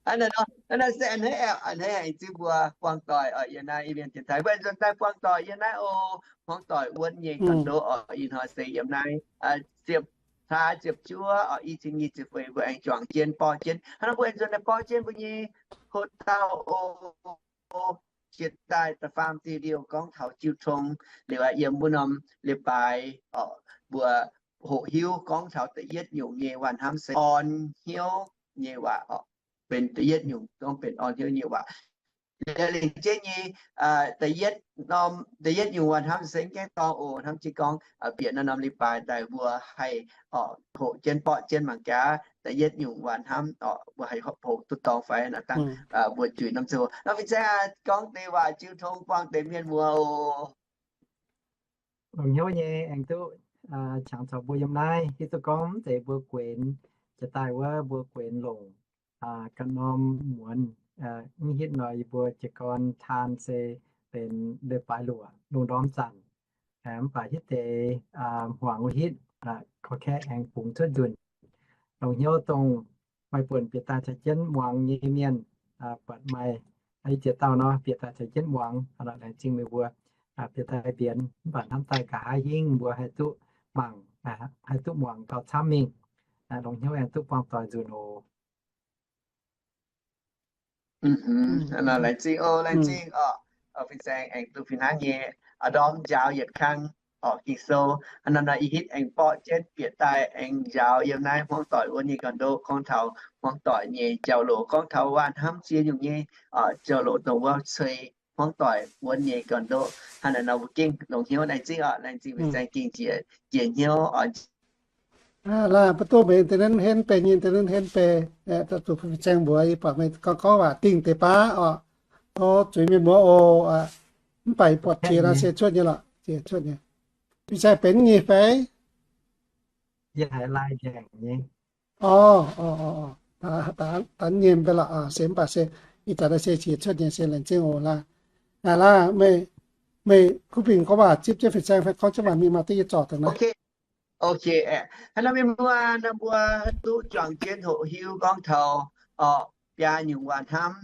Hnangv naaiv nor, hnangv naaiv se a'hneiv, a'hneiv aengx zipv mbuo buangh doic oc yiem naaiv Iu-Mienh dienx taaix. Mbuo aengx nzuonx daaih buangh doic yiem naaiv oc, hmuangv doic wuonv nyei ga'ndouv oc. Ih hnoi se yiem naaiv ziepc hlaax ziepc juov oc, i cin nyic ziepc feix mbuo aengx juangc jienv borqv jienv. Hnangv naaiv mbuo aengx nzuonx daaih borqv jienv mbuo nyei hotel oc. Jiex daaih da'faam diuh liouh gorngv taux jiu tong liuz aqv, yiem wuov norm leiz-baaix oc, mbuo hoqc hiuv gorngv taux da'yietv nyungc nyei waac-hnamv se orn hnyouv nyei waac oc, benx da'yietv nyungc gorngv benx orn hnyouv nyei waac. Liuz lengc jeiv nyei, da'yietv norm, da'yietv nyungc waac-hnamv se gaengh dorngh oc, hnamv jienv gorngv bieqc naaiv norm leiz-baaix daaih mbuo haih oc hoqc jienv borqv jienv mangc gaax da'yietv nyungc waac-hnamv oc, mbuo haih hoqc duqv dorngh fai naaic dangh mbuo juix norm ziangh hoc. Nor fin-saeng gorngv deix waac jiu tong buangh deix mienh muoz oc. Longc hnyouv nyei aengx duqv qangx caux mbuo yiem naaiv hiuv duqv gorngv mv zeiz mbuo guenx jiex daaih wuov mbuo guenx longc ganh norm muonz. Mv hitv nor yie mbuo jiez gorn taan se benx leiz-baaix luoqc lungh ndorm zanc. Mv baac hitv deix hmuangx wuov hitv, korv-kaeqv aengx bungx cuotv nzunc. Longc hnyouv dongh maaih buonc bieqc daaih caux jienv muangx nyei mienh, buatc maaih i ziex dauh nor bieqc daaih caux jienv muangx, laengz zingh meih mbuo bieqc daaih mbienx. Mv baac hnamv daaih nqa'haav hingv mbuo haih duqv mangc, haih duqv muangx gauh camv mingh. Longc hnyouv aengx duqv buangh doic nzunc oc. Laengz zingh oc, laengz zingh oc. Fin-saeng aengx duqv fih hnangv nyei, ndorm njaaux yietc kang oc Ging-Sou. Hnangv naaiv nor ih hitv aengx borqv jienv bieqc daaih aengx njaaux yiem naaiv hmuangv doic wuonv nyei ga'ndouv, gorngv taux hmuangv doic nyei jauv-louc, gorngv taux waac-hnamv ziex nyungc nyei jauv-louc dongh wuov ceix hmuangv doic wuonv nyei ga'ndouv. Hnangv naaiv nor mbuo gengh longc hnyouv laengz zingh oc, laengz zingh fin-saeng gengh jiex, jiex hnyouv oc. Laaih, mv duqv mbenc internet henv bei nyei, internet henv bei, zuqc fin-saeng mbuox yie buatc meih gorngv gorngv waac dingh deix baav oc. Tov zuiz mienh muoz oc. Mv baac buatc jiex nor se cuotv nyei lorqc, jiex cuotv nyei. Fin-saeng benx nyei fai? Yie haiz laaih njaengc nyei. Orv, orv, orv, orv. Da'nyeic mv baac lorqc, se mv baac se ih zanc naaiv se jiex cuotv nyei, se laengz zingh oc laaih. Laaih, meih, meih kuv bingx gorngv waac zipv jienv fin-saeng fai gorngv jienv waac mingh maaih deix yie zorc deix naaiv. Ok, hnangv nor mienh muoz, nor mbuo duqv juangc jienv hoqc hiuv gorngv taux biaa nyungc waac-hnamv,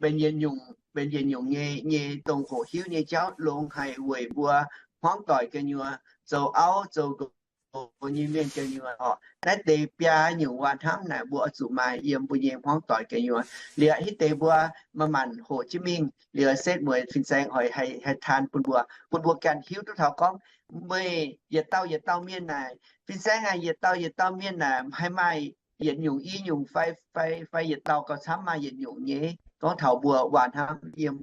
benx yietc nyungc, benx yietc nyungc nyei, nyei dongh hoqc hiuv nyei jauv longx haic weic mbuo hmuangv doic gu'nyuoz zoux auv zoux nqox nyei mienh gu'nyuoz oc. Naaiv deix biaa nyungc waac-hnamv naaic mbuo oix zuqc maaih yiem mbuo nyei hmuangv doic gu'nyuoz. Liuz hitv deix mbuo maaih maanc hoqc jienv mingh liuz setv mueiz fin-saeng oix haih taan bun mbuo, bun mbuo ganh hiuv duqv taux gorngv meih yietc dauh yietc dauh mienh naaic, fin-saeng aac, yietc dauh yietc dauh mienh naaic haih maaih yietc nyungc i nyungc fai, fai, fai yietc dauh gauh camv maaih yietc nyungc nyei gorngv taux mbuo waac-hnamv yiem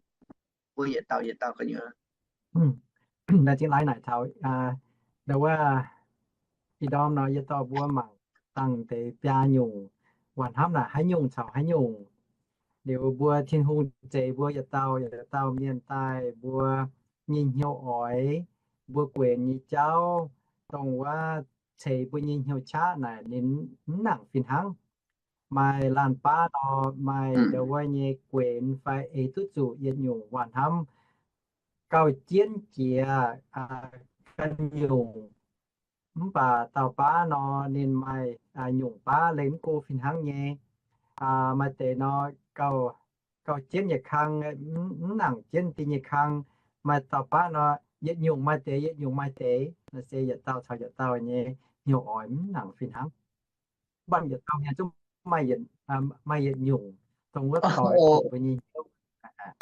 mbuo yietc dauh yietc dauh gu'nyuoz. Naaiv zingh laaih naaic taux ndau wuov ih ndorm nor yie dorh mbuo mangc dangh deix biaa nyungc waac-hnamv naaic haaix nyungc caux haaix nyungc. Liuz mbuo Tin-Hungh zeix mbuo yietc dauh yietc dauh mienh daaih, mbuo nyei hnyouv oix, mbuo guenx nyei jauv, dongh wuov ceix mbuo nyei hnyouv qaqv naaic ninh mv nangc fih hnangv. Maaih laanh baav nor maaih ndau wuov nyei guenx fai eix duqv zuqc yietc nyungc waac-hnamv gauh jienv jiex ga'nyungc. Mv baac dauh baav nor ninh maaih nyungc baav leih mv go fih hnangv nyei. Maaih deix nor gauh jienv yietc kang, mv nangc jienv da'nyeic kang. Maaih dauh baav nor yietc nyungc maaih deix, yietc nyungc maaih deix. Naaiv se yietc dauh caux yietc dauh nyei hnyouv oix mv nangc fih hnangv. Mv baac yietc dauh mienh zungv maaih yietc nyungc dongh wuov doix mbuo nyei hnyouv.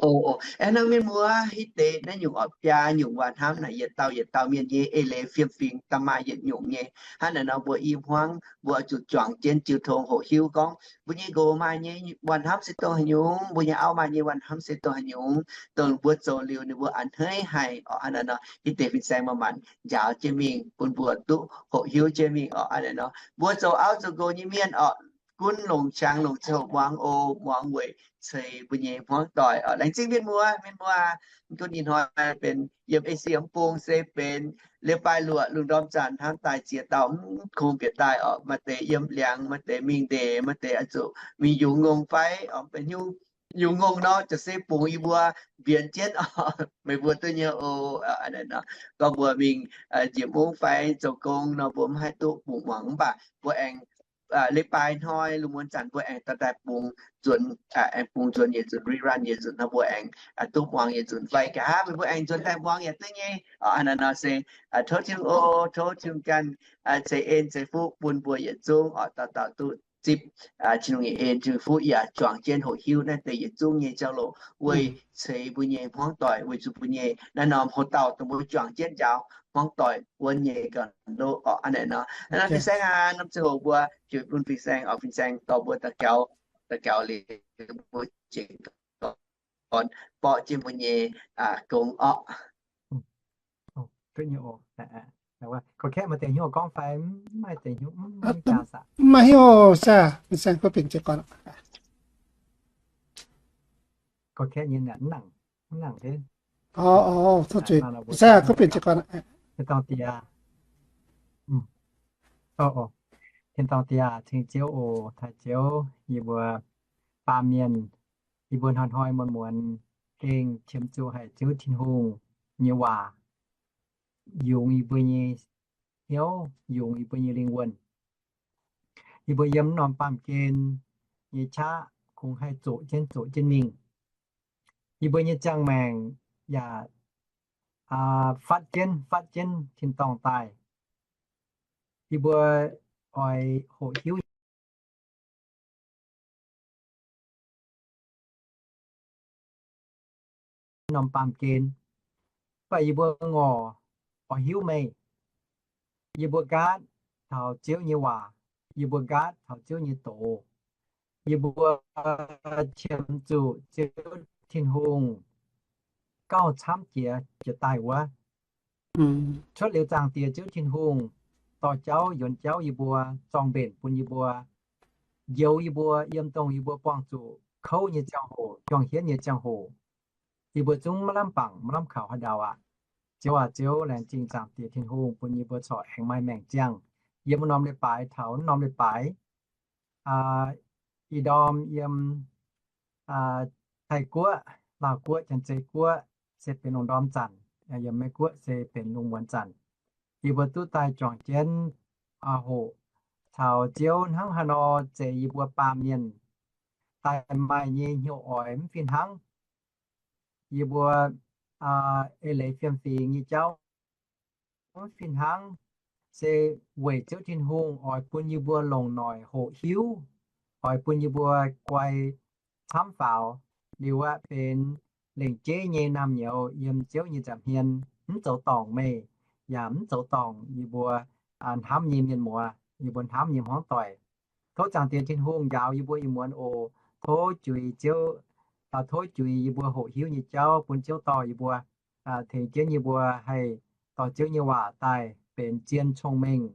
Aeqv, nor mienh muoz, hitv deix naaiv nyungc oix biaa nyungc waac-hnamv naaic yietc dauh yietc dauh mienh nyei eix leiz fiem-fingx da'maaih yietc nyungc nyei. Hnangv naaic nor mbuo i hmuangv mbuo zuqc juangc jienv jiu tong hoqc hiuv gorngv mbuo nyei nqox maaih nyei waac-hnamv se dongh haaix nyungc, mbuo nyei auv maaih nyei waac-hnamv se dongh haaix nyungc, dongh mbuo zoux liuz ninh mbuo a'hneiv haic oc. Hnangv naaic nor hitv deix fin-saeng maaih maanc njaaux jienv mingh bun mbuo duqv hoqc hiuv jienv mingh oc. Hnangv naaic nor mbuo zoux auv zoux nqox nyei mienh oc, gunv longc qangx longc ziangh hoc muangx oc, muangx weic ceix mbuo nyei hmuangv doic oc. Laengz zingh mienh muoz, mienh muoz, gunv ih hnoi benx yiem Esie mv bung se benx leiz-baaix luoqc lungh ndorm zanc hnamv daaih ziex dauh mv kungx bieqc daaih oc. Maaih deix yiem liangx, maaih deix mingh ndeic, maaih deix oix zuqc mingh yungz ngongh fai oc, benx yungz ngongh nor ziouc se bungx yie mbuo mbienx jienv oc, meih mbuo duqv nyei oc. Gorngv mbuo mingh njiec mungv fai zoux gong nor mbuo mv haih duqv bungx muangx, mv baac mbuo aengx leiz-baaix hnoi lungh muonz zanc mbuo aengx dorh daaih bungx nzuonx, aengx bungx nzuonx yietc nzunc, rerun yietc nzunc nor mbuo aengx duqv muangx yietc nzunc. Fai nqa'haav meih mbuo aengx nzuonx daaih muangx yaac duqv nyei. Hnangv naaiv nor se tov Tin-Hungh oc, tov Tin-Hungh ganh ceix en ceix fuqv bun mbuo yietc zungv oc, dauh dauh duqv zipv Tin-Hungh nyei en, Tin-Hungh fuqv yaac juangc jienv hoqc hiuv naaiv deix yietc zungv nyei jauv-louc weic ceix mbuo nyei hmuangv doic, weic zuqc mbuo nyei naaiv norm houx-dauh dongh mbuo juangc jienv njaaux hmuangv doic wuonv nyei ga'ndouv oc. Hnangv naaiv nor, naaiv norm fin-saeng aac, norm ziangh hoc mbuo juix bun fin-saeng oc, fin-saeng dorh mbuo daux gaux, daux gaux liuz mbuo jiez gorn borqv jienv mbuo nyei gong orqc. Gorngv fai maiv maaih deix hnyouv, fin-saeng gorngv bieqc jiez gorn. Gorngv nyei, fin-saeng gorngv bieqc jiez gorn. Tin-dorngh Diex, ceng Ziouv oc, taaih Ziouv, yie mbuo baamh mienh, yie mbuo hnoi-hnoi muonz-muonz gengh qiemx zuqc haic Ziouv Tin-Hungh nyei waac yungz yie mbuo nyei hnyouv, yungz yie mbuo nyei lingh wuonh. Yie mbuo yiem norm baamh gen nyei qaqv kungx haih zoqc jienv zoqc jienv mingh. Yie mbuo nyei ziangh maengc yaac fatv jienv fatv jienv tin-dorngh daaih. Yie mbuo oix hoqc hiuv norm baamh gen, mv baac yie mbuo ngorc oix hiuv meih. Yie mbuo nqaatv taux Ziouv nyei waac, yie mbuo nqaatv taux Ziouv nyei doz. Yie mbuo qiemx zuqc Ziouv Tin-Hungh gauh camv jiex jiex daaih wuov. Cuotv liuz Zaangc Diex Ziouv Tin-Hungh dorh jauv yuonx jauv yie mbuo, zorng mbenc bun yie mbuo, njoux yie mbuo yiem dongh yie mbuo buangh zuqc kouv nyei ziangh hoc, juang hienv nyei ziangh hoc. Yie mbuo zungv maiv lamh bangc maiv lamh kaux haaix ndau aqv. Ziouv aac, Ziouv laengz zingh Zaangc Diex Tin-Hungh bun yie mbuo corc aengx maaih maengc ziangh yiem wuov norm leiz-baaix taux wuov norm leiz-baaix. Ih ndorm yiem Taiv-Guoqv, Laauh Guoqv, Janx-Zei Guoqv se benx lungh ndorm zanc, yiem Meiv-Guoqv se benx lungh muonz zanc. Yie mbuo duqv daaih juangc jienv hoqc caux Ziouv hnangv haaix nor zeix yie mbuo baamh mienh daaih maaih nyei hnyouv oix mv fih hnangv. Yie mbuo eix leiz fiem-fingx nyei jauv mv fih hnangv, se weic Ziouv Tin-Hungh oix bun yie mbuo longc noic hoqc hiuv, oix bun yie mbuo guai camv faaux, liuz aqv benx lengc jeiv nyei naamh nyouz yiem Ziouv nyei nza'hmien, mv zoux dorngc meih, yaac mv zoux dorngc yie mbuo hnamv nyei mienh muoz, yie mbuo hnamv nyei hmuangv doic. Tov Zaangc Diex Tin-Hungh njaaux yie mbuo ih muonz oc. Tov juix Ziouv, tov juix yie mbuo hoqc hiuv nyei jauv bun Ziouv dorh yie mbuo, tengx jienv yie mbuo haih dorh Ziouv nyei waac daaih benx zien cong-mengh,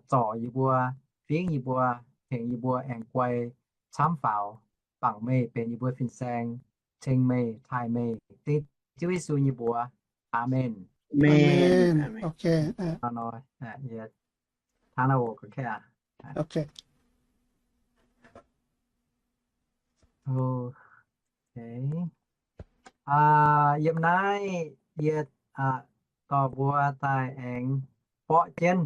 zorc yie mbuo, fingv yie mbuo, tengx yie mbuo aengx guai camv faaux, bangc meih benx yie mbuo fin-saeng, ceng meih, taaih meih, dengv Ziouv Yesu nyei mbuox. Aamen. Yiem naaiv yie dorh mbuo daaih aengx borqv jienv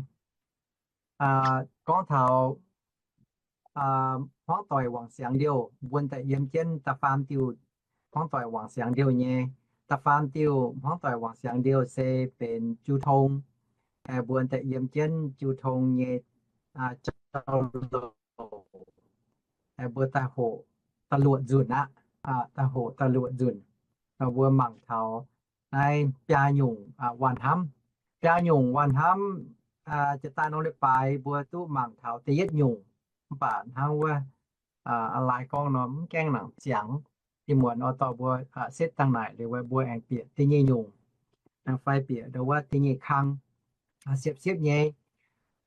gorngv taux hmuangv doic wangc siangx liouh, mbuo daaih yiem jienv da'faam diuh hmuangv doic wangc siangx liouh nyei. Da'faam diuh hmuangv doic wangc siangx liouh se benx jiu tong. Mbuo daaih yiem jienv jiu tong nyei jauv-louc, mbuo daaih hoqc da'luoqc nzunc aqv. Daaih hoqc da'luoqc nzunc, mbuo mangc taux naaiv biaa nyungc waanh hnamv. Biaa nyungc waanh hnamv, jiex daaih norm leiz-baaix mbuo duqv mangc taux da'yietv nyungc, mv baac hnangv wuov a'laaix gorngv nor mv gaengh nangc ziangx. Ih muonz oix dorh mbuo setv dangh naaic liuz mbuo aengx bieqc da'nyeic nyungc, fai bieqc ndau wuov da'nyeic kang, siepv-siepv nyei,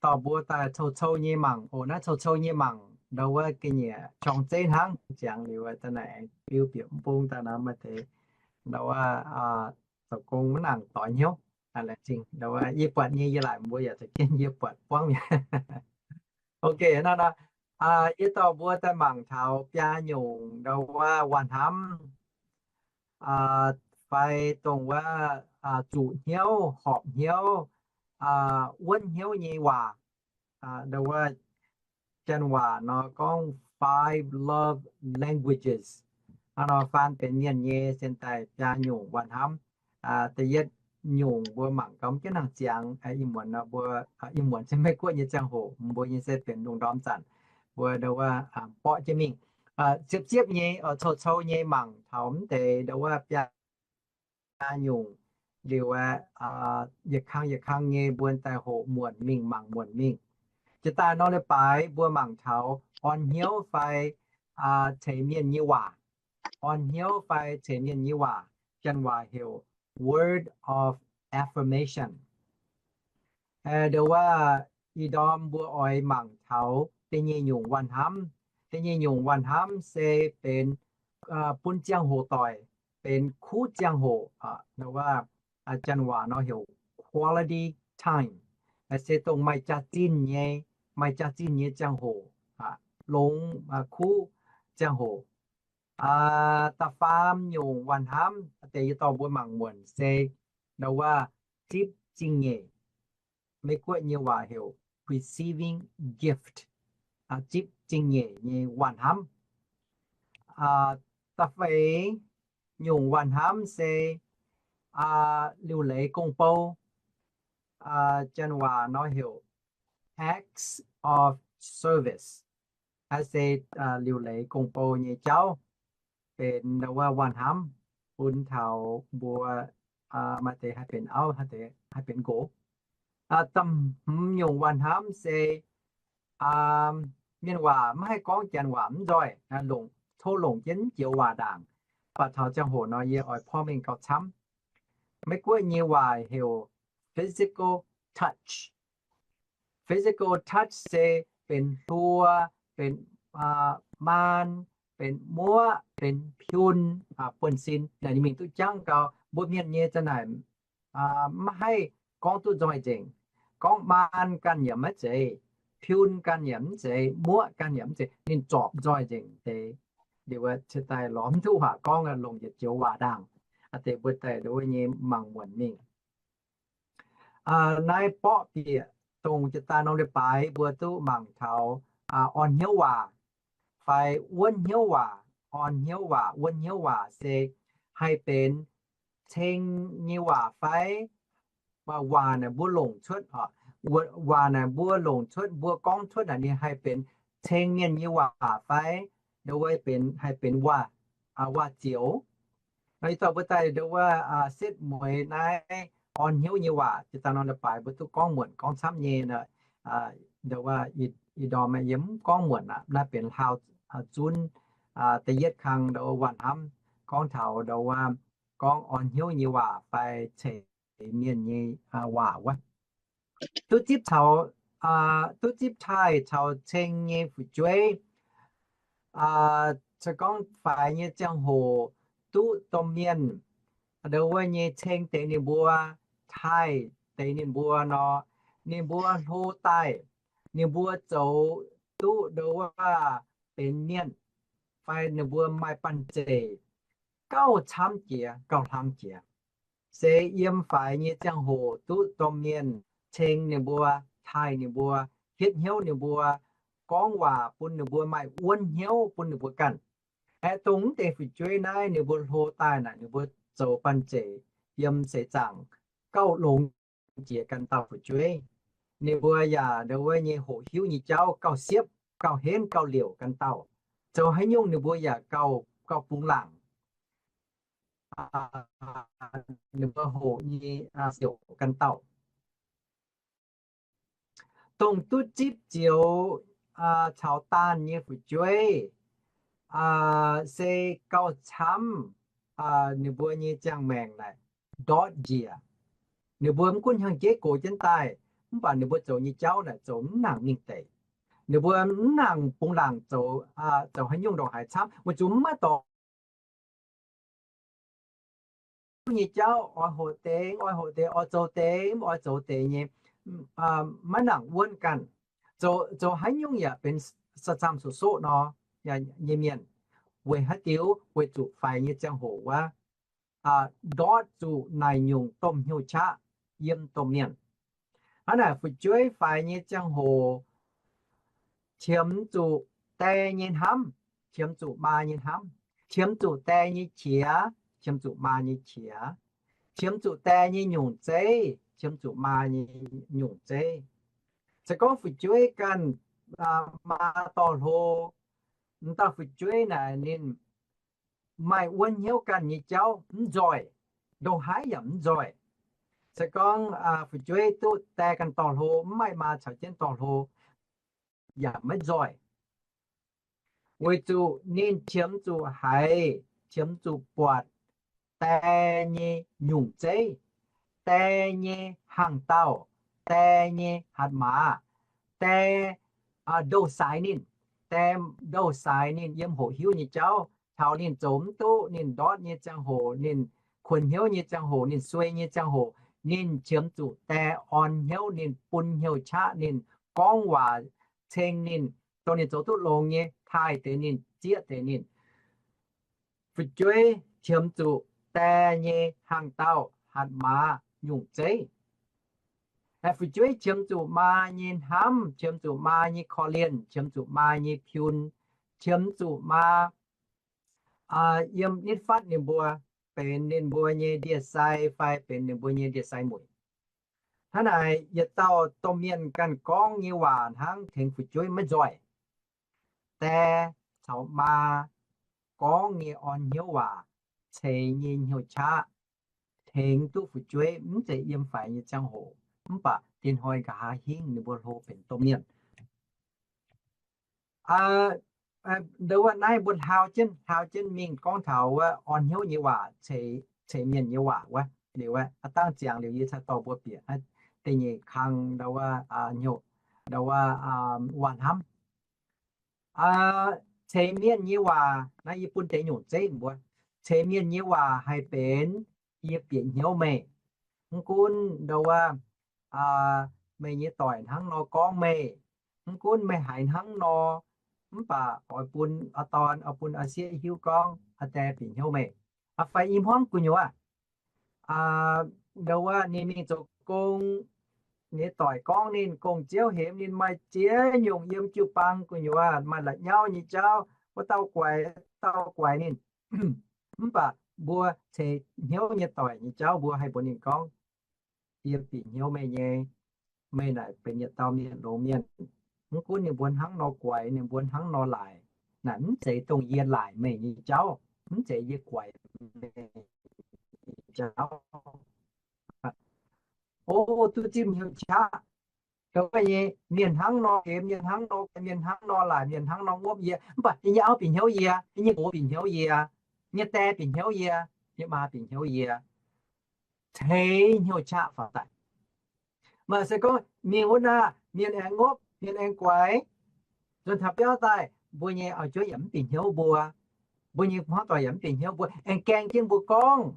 dorh mbuo daaih cou-cou nyei mangc oc. Naaiv cou-cou nyei mangc ndau wuov ga'nyiec qorng zeiv hnangv. Ziangx liuz da'naaic aengx biu bieqc mv bung daaih nor maaih deix ndau wuov zoux gong mv nangc doix hnyouv. Laengz zingh ndau wuov yie buatc nyei, yie laaic mbuo yaac za'gengh yie buatc buangv mi'aqv. Ok, nor, yie dorh mbuo daaih mangc taux biaa nyungc ndau wuov waanh hnamv, fai dongh wuov zuqc hnyouv, horpc hnyouv, wuonv hnyouv nyei waac. Ndau wuov janx waac nor gorngv five love languages. Hnangv nor faan benx mienh nyei se daaih biaa nyungc waac-hnamv. Da'yietv nyungc mbuo mangc gaax mv jienv nangc ziangx, ih muonz mbuo, ih muonz se Meiv-Guoqv nyei ziangh hoc, mbuo nyei se benx lungh ndorm zanc, mbuo ndau wuov mborqv jienv mingh. Ziepc ziepv nyei, cou-cou nyei mangc taux mv deix ndau wuov biaa nyungc liuz aeqv, yietc kang yietc kang nyei mbuo daaih hoqc muonc mingh mangc muonc mingh. Jiex daaih nor leiz-baaix mbuo mangc taux orn hnyouv fai ceix mienh nyei waac. Orn hnyouv fai ceix mienh nyei waac, janx waac heuc word of affirmation. Ndau wuov ih ndorm mbuo oix mangc taux da'nyeic nyungc waac-hnamv. Da'nyeic nyungc waac-hnamv se benx bun ziangh hoc doic, benx kuv ziangh hoc, ndau wuov janx waac nor heuc quality time, se dongh maaih jaax-zinh nyei, maaih jaax-zinh nyei ziangh hoc, longx kuv ziangh hoc. Da'faam nyungc waac-hnamv deix yie dorh mbuo mangc muonc se ndau wuov zipv zingh nyeic. Meiv-Guoqv nyei waac heuc receiving gift, zipv zingh nyeic nyei waac-hnamv. Da'feix nyungc waac-hnamv se liuc leiz gong-bou, janx waac nor heuc acts of service, se liuc leiz gong-bou nyei jauv, benx ndau wuov waac-hnamv bun taux mbuo maaih deix haih benx auv, haih benx nqox. Da'hmz nyungc waac-hnamv se mienh waac maiv haih gorngv janx waac mv nzoih, tov longc jienv joux waac ndaangc, mv baac taux ziangh hoc nor yie oix porv mengh gauh camv. Meiv-Guoqv nyei waac heuc physical touch. Physical touch se benx hluo, benx maan, benx muoqv, benx piun, buonv-sin naaic ninh mingh duqv jangv gau. Mbuo mienh nyei za'naaic maiv haih gorngv duqv nzoih nzengc. Gorngv maan ganh yaac maiv zeiz, piun ganh yaac mv zeiz, muoqv ganh yaac mv zeiz, ninh zorpc nzoih nzengc deix. Liuz ciex daaih lorz mv duqv waac gorngv, longc yietc joux waac ndaangc, deix mbuo daaih ndau wuov nyei mangc muonc mingh. Naaiv borqv bieqc dongh jiex daaih norm leiz-baaix mbuo duqv mangc taux orn hnyouv waac fai wuonv hnyouv waac. Orn hnyouv waac, wuonv hnyouv waac se haih benx ceng nyei waac fai waac naaic mbuo longc cuotv, waac naaic mbuo longc cuotv, mbuo gorngv cuotv naaic ninh haih benx ceng mienh nyei waac fai ndau wuov benx, haih benx waac, waac zioux. Nor ih dauh mbuo daaih ndau wuov setv mueiz naaiv orn hnyouv nyei waac, jiex daaih norm leiz-baaix mbuo duqv gorngv muonc gorngv camv nyei. Ndau wuov ih ndorm yie mv gorngv muonc aqv. Naaiv benx hlaau zunv da'yietv kang ndau wuov waac-hnamv gorngv taux ndau wuov gorngv orn hnyouv nyei waac fai ceix mienh nyei waac wuov. Duqv zipv caux, duqv zipv taaih caux ceng nyei fu'jueiv. Se gorngv faix nyei ziangh hoc duqv domh mienh ndau wuov nyei ceng deix ninh mbuo, taaih deix ninh mbuo nor, ninh mbuo hlo daaih, ninh mbuo zoux duqv ndau wuov benx mienh fai ninh mbuo maaih banh zeic gauh camv jiex, gauh hlang jiex. Se yiem faix nyei ziangh hoc duqv domh mienh ceng ninh mbuo, taaih ninh mbuo, hietv hnyouv ninh mbuo, gorngv waac bun ninh mbuo maaih wuonv hnyouv bun ninh mbuo ganh. Aeqv, dongh mv deix fu'jueiv naaiv ninh mbuo hlo daaih naaic, ninh mbuo zoux banh zeic yiem seix zaangc gauh longx jiex ganh dauh fu'jueiv. Ninh mbuo yaac ndau wuov nyei hoqc hiuv nyei jauv gauh siepv, gauh henv, gauh liouc ganh dauh. Zoux haaix nyungc ninh mbuo yaac gauh, gauh bungx laangc. Ninh mbuo hoqc nyei ziouc ganh dauh. Dongh duqv zipv zioux caux daanh nyei fu'jueiv se gauh camv ninh mbuo nyei ziangh maengc naaic ndortv njiec. Ninh mbuo mv gunv hnyangx-jeiv gox jienv daaih, mv baac ninh mbuo zoux nyei jauv naaic zoux mv nangc mingh deic. Ninh mbuo mv nangc bungx laangc zoux, zoux haaix nyungc ndongc haaix camv, weic zuqc mv maaih dorngx nyei jauv, oix hoqc deix, oix hoqc deix, oix zoux deix, mv oix zoux deix nyei, maiv nangc wuonv ganh. Zoux, zoux haaix nyungc yaac benx sa zaamh soqv-soqv nor nyei mienh. Weic haaix diuc? Weic zuqc faix nyei ziangh hoc wuov ndortv zuqc naaic nyungc domh hnyouv qaqv yiem domh mienh. Hnangv naaic fu'jueiv faix nyei ziangh hoc qiemx zuqc die nyei hnamv, qiemx zuqc maa nyei hnamv, qiemx zuqc die nyei qiex, qiemx zuqc maa nyei qiex, qiemx zuqc die nyei nyungc zeiv, qiemx zuqc maa nyei nyungc zeiv. Se gorngv fu'jueiv ganh maa dorh hlo, m'dauh fu'jueiv naaic ninh maaih wuonv hnyouv ganh nyei jauv mv nzoih, ndongc haaix yaac mv nzoih. Se gorngv fu'jueiv duqv die ganh dorh hlo, mv maaih maa caux jienv dorh hlo, yaac maiv nzoih. Weic zuqc ninh qiemx zuqc haiz, qiemx zuqc buatc die nyei nyungc zeiv, die nyei hnaangx-daauh, die nyei hatc maaz, die ndouh saaix ninh, die ndouh saaix ninh yiem hoqc hiuv nyei jauv, taux ninh zoux mv duqv, ninh ndortv nyei ziangh hoc, ninh kuonx hnyouv nyei ziangh hoc, ninh suei nyei ziangh hoc, ninh qiemx zuqc die orn hnyouv ninh, bun hnyouv qaqv ninh, gorngv waac ceng ninh, dongh ninh zoux duqv longx nyei taaih deix ninh, zieqv deix ninh. Fu'jueiv qiemx zuqc die nyei hnaangx-daauh, hatc maaz, nyungc zeiv. Fu'jueiv qiemx zuqc maa nyei hnamv, qiemx zuqc maa nyei korv-lienh, qiemx zuqc maa nyei piun, qiemx zuqc maa yiem nitv fatv ninh mbuo, benx ninh mbuo nyei ndie-sai fai benx ninh mbuo nyei ndie-sai mueic. Hnangv naaic, yietc dauh domh mienh ganh gorngv nyei waac hnangv tengx fu'jueiv maiv nzoih. Die caux maa gorngv nyei orn hnyouv waac ceix nyei hnyouv qaqv tengx duqv fu'jueiv mv zeiz yiem faix nyei ziangh hoc, mv baac dinh hnoi nqa'haav hingv ninh mbuo hlo benx domh mienh. Ndo wuov naaiv mbuo hlaau jienv, hlaau jienv mingh gorngv taux wuov orn hnyouv nyei waac ceix mienh nyei waac wuov. Liuz wuov aav dangh ziangx liuz yie cingx dorh mbuo bieqc da'nyeic kang, ndo wuov, ndo wuov, waac hnamv. Ceix mienh nyei waac naaiv yie bun deix nyungc zeiv mbuo. Ceix mienh nyei waac haih benx yie bieqc hnyouv meih. Mv gunv ndo wuov, meih nyei doic hnangv nor gorngv meih, mv gunv meih haiz hnangv nor, mv baac oix bun aa dorn, oix bun aa sieqv hiuv gorngv aa die bieqc hnyouv meih. Aa fai i hmuangv gu'nyuoz ndo wuov ninh mingh zoux gong, nyei doic gorngv ninh gong-ziouv hemx ninh maaih ziex nyungc yiem jiu-baang gu'nyuoz maaih la'nyauv nyei jauv, wuov dauh guaix, dauh guaix ninh. Mv baac mbuo ceix hnyouv nyei doic nyei jauv mbuo haih mbuox ninh gorngv, yie bieqc hnyouv meih nyei. Meih naaic benx yietc dauh mienh longx mienh. Mv gunv ninh mbuo hnangv nor guaix, ninh mbuo hnangv nor laaic, naaic mv zeiz dongh yie laaic meih nyei jauv, mv zeiz yie guaix meih nyei jauv. O, duqv zipv hnyouv qaqv. Ndo wuov nyei, mienh hnangv nor hemx, mienh hnangv nor guaix, mienh hnangv nor laaic, mienh hnangv nor ngopv yie, mv baac yie nyei auv bieqc hnyouv yie, yie nyei nqox bieqc hnyouv yie, yie nyei die bieqc hnyouv yie, yie maa bieqc hnyouv yie. Ceix hnyouv qaqv faaux daaih. Maaih se gorngv mingh wuov naaic, mienh aengx ngopv, mienh aengx guaix, nzuonx taux biauv daaih, mbuo nyei auv-jueiv yaac mv bieqc hnyouv mbuo, mbuo nyei hmuangv doic yaac mv bieqc hnyouv mbuo, aengx gaeng jienv mbuo gorngv,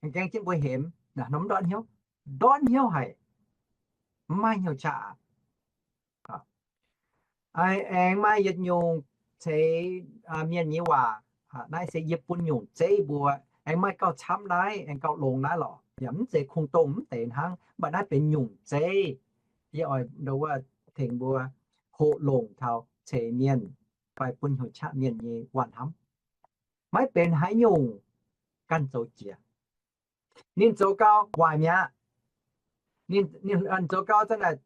aengx gaeng jienv mbuo hemx, naaic norm ndortv hnyouv, ndortv hnyouv haic, mv maaih hnyouv qaqv. Aengx maaih yietc nyungc ceix mienh nyei waac, naaiv se yie bun nyungc zeiv mbuo, aengx maaih gauh camv naaiv, aengx gauh longx naaiv lorqc. Yaac mv zeiz kungx-dongh mv deix hnangv, mv baac naaiv benx nyungc zeiv. Yie oix ndo wuov tengx mbuo hoqc longc taux ceix mienh fai bun hnyouv qaqv mienh nyei waac hnamv. Maiv benx haaix nyungc ganh zoux jiex. Ninh zoux gau waaic mi'aqv. Ninh zoux gau za'naaic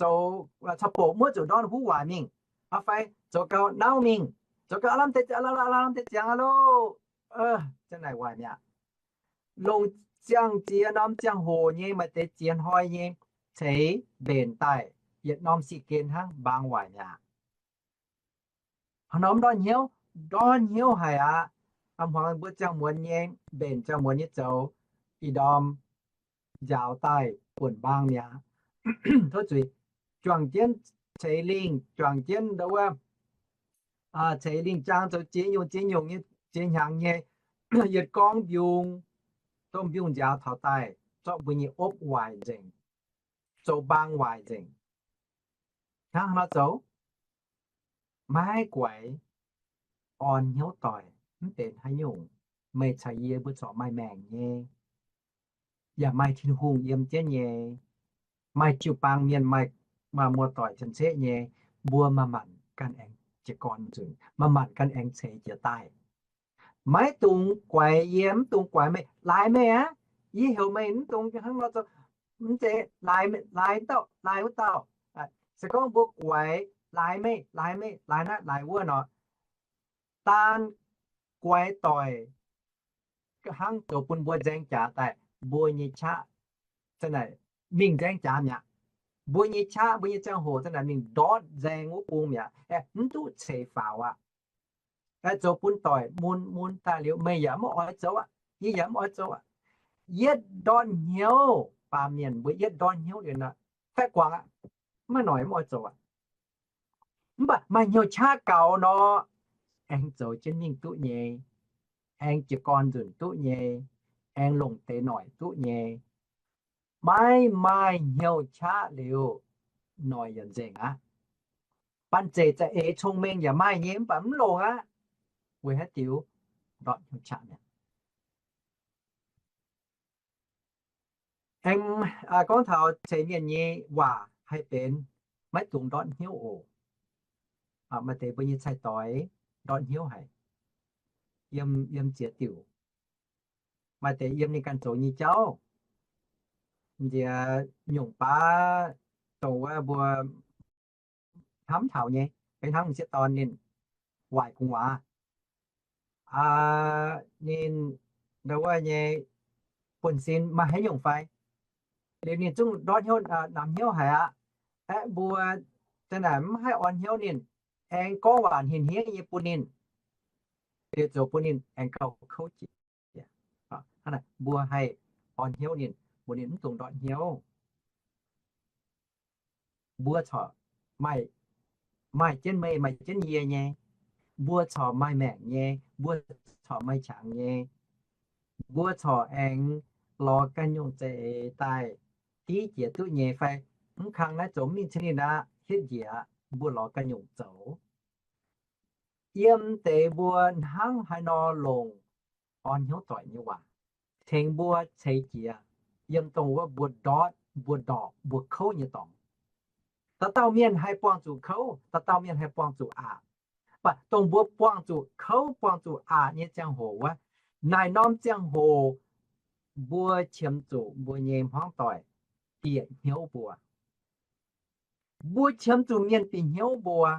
zoux caux bouc muoqv zuqc ndortv huv waaic mingh, fai zoux gau nauv mingh, zoux gau aav lamh deix ziangx aqv loh. Za'naaic waaic mi'aqv. Longc ziangh ziex norm ziangh hoc nyei maaih deix ziex hnoi nyei ceix mbenc daaih yietc norm sic gen hnangv mbaang waaic mi'aqv. Haaix norm ndortv hnyouv, ndortv hnyouv haic aqv. A'hmuangx mbuo ziangh muonz nyei mbenc ziangh muonz nyei zoux, ih ndorm njaaux daaih buonc mbaang mi'aqv. Tov zuiz, juangc jienv ceix lingh, juangc jienv ndo wuov ceix lingh jaang zoux ziex nyungc ziex nyungc nyei ziex hnyangx nyei yietc gorngv mbiungc, domh mbiungc njaaux taux daaih zorqv mbuo nyei opv waaic nzengc, zoux mbaang waaic nzengc. Hnangv haaix nor zoux? Maiv guaix, orn hnyouv doic, mv benx haaix nyungc. Meih caux yie mbuo corc maaih maengc nyei, yaac maaih Tin-Hungh yiem jienv nyei, maaih jiu-baang mienh, maaih, maaih muoz-doic cien-ceqv nyei. Mbuo manc-manc ganh aengx jiez gorn nzunc, manc-manc ganh aengx ceix jiez daaih. Maiv dungx guaix yie, mv dungx guaix meih, laaix meih aqv. Yie heuc meih mv dungx hnangv nor zoux, mv zeiz laaix, laaix dauh laaix wuov dauh. Se gorngv mbuo guaix laaix meih, laaix meih, laaix naaiv laaix wuov nor, daan guaix doic hnangv zoux bun mbuo nzaeng jaax daaih, mbuo nyei qaqv za'naaic mingh nzaeng jaax mi'aqv. Mbuo nyei qaqv, mbuo nyei ziangh hoc za'naaic mingh ndortv nzaeng wuov bung mi'aqv. Aeqv, mv duqv ceix faaux aqv. Aeqv, zoux bun doic mun mun daaih liuz, meih yaac mv oix zoux aqv, yie yaac mv oix zoux aqv. Yietv ndortv hnyouv, baamh mienh mbuo yietv ndortv hnyouv liuz nor, faeqv guangc aqv, maiv noic mv oix zoux aqv. Mv baac maaih hnyouv qaqv gaux nor, aengx zoux jienv mingh duqv nyei, aengx jiez gorn nzunc duqv nyei, aengx longc deix noic duqv nyei. Maiv maaih hnyouv qaqv liuz, noic yaac nzengc aqv. Banh zeic za'eix cong-mengh yaac maaih nyei, mv baac mv longc aqv. Weic haaix diuc? Ndortv hnyouv qaqv mi'aqv. Aengx gorngv taux ceix mienh nyei waac haih benx maiv dungx ndortv hnyouv oc. Maaih deix mbuo nyei cai-doix ndortv hnyouv haic, yiem, yiem ziex diuc. Maaih deix yiem ninh ganh zoux nyei jauv, nziex nyungc baav dongh wuov mbuo hnamv taux nyei, benx hnangv m'sieqv dorn ninh waaic gu'nguaaz, ninh ndau wuov nyei buonv-sin maaih haaix nyungc fai? Liuz ninh zungv ndortv hnyouv, namx hnyouv haic aqv. Aeqv, mbuo za'naaic mv haih orn hnyouv ninh, aengx gorngv waac hniev-hniev nyei bun ninh, liuz zoux bun ninh aengx gauh kouv jiex. Mbuo haih orn hnyouv ninh, mbuox ninh mv dungx ndortv hnyouv. Mbuo corc maaih, maaih jienv meih, maaih jienv yie nyei. Mbuo corc maaih maengc nyei, mbuo corc maaih qangx nyei. Mbuo corc aengx lorz ganh nyungc za'eix daaih div jiex duqv nyei fai? Mv kang naaiv zoux mingh cin ninh aqv, hietv njiec aqv, mbuo lorz ganh nyungc zoux. Yiem deix mbuo hnangv haaix nor longc orn hnyouv doic nyei waac tengx mbuo ceix jiez yiem dongh wuov mbuo ndortv, mbuo ndorpc, mbuo kouv nyei dorngx. Dauh dauh mienh haih buangh zuqc kouv, dauh dauh mienh haih buangh zuqc aqc. Mv baac dongh mbuo buangh zuqc kouv, buangh zuqc aqc nyei ziangh hoc wuov, naaic norm ziangh hoc mbuo qiemx zuqc mbuo nyei hmuangv doic bieqc hnyouv mbuo. Mbuo qiemx zuqc mienh bieqc hnyouv mbuo.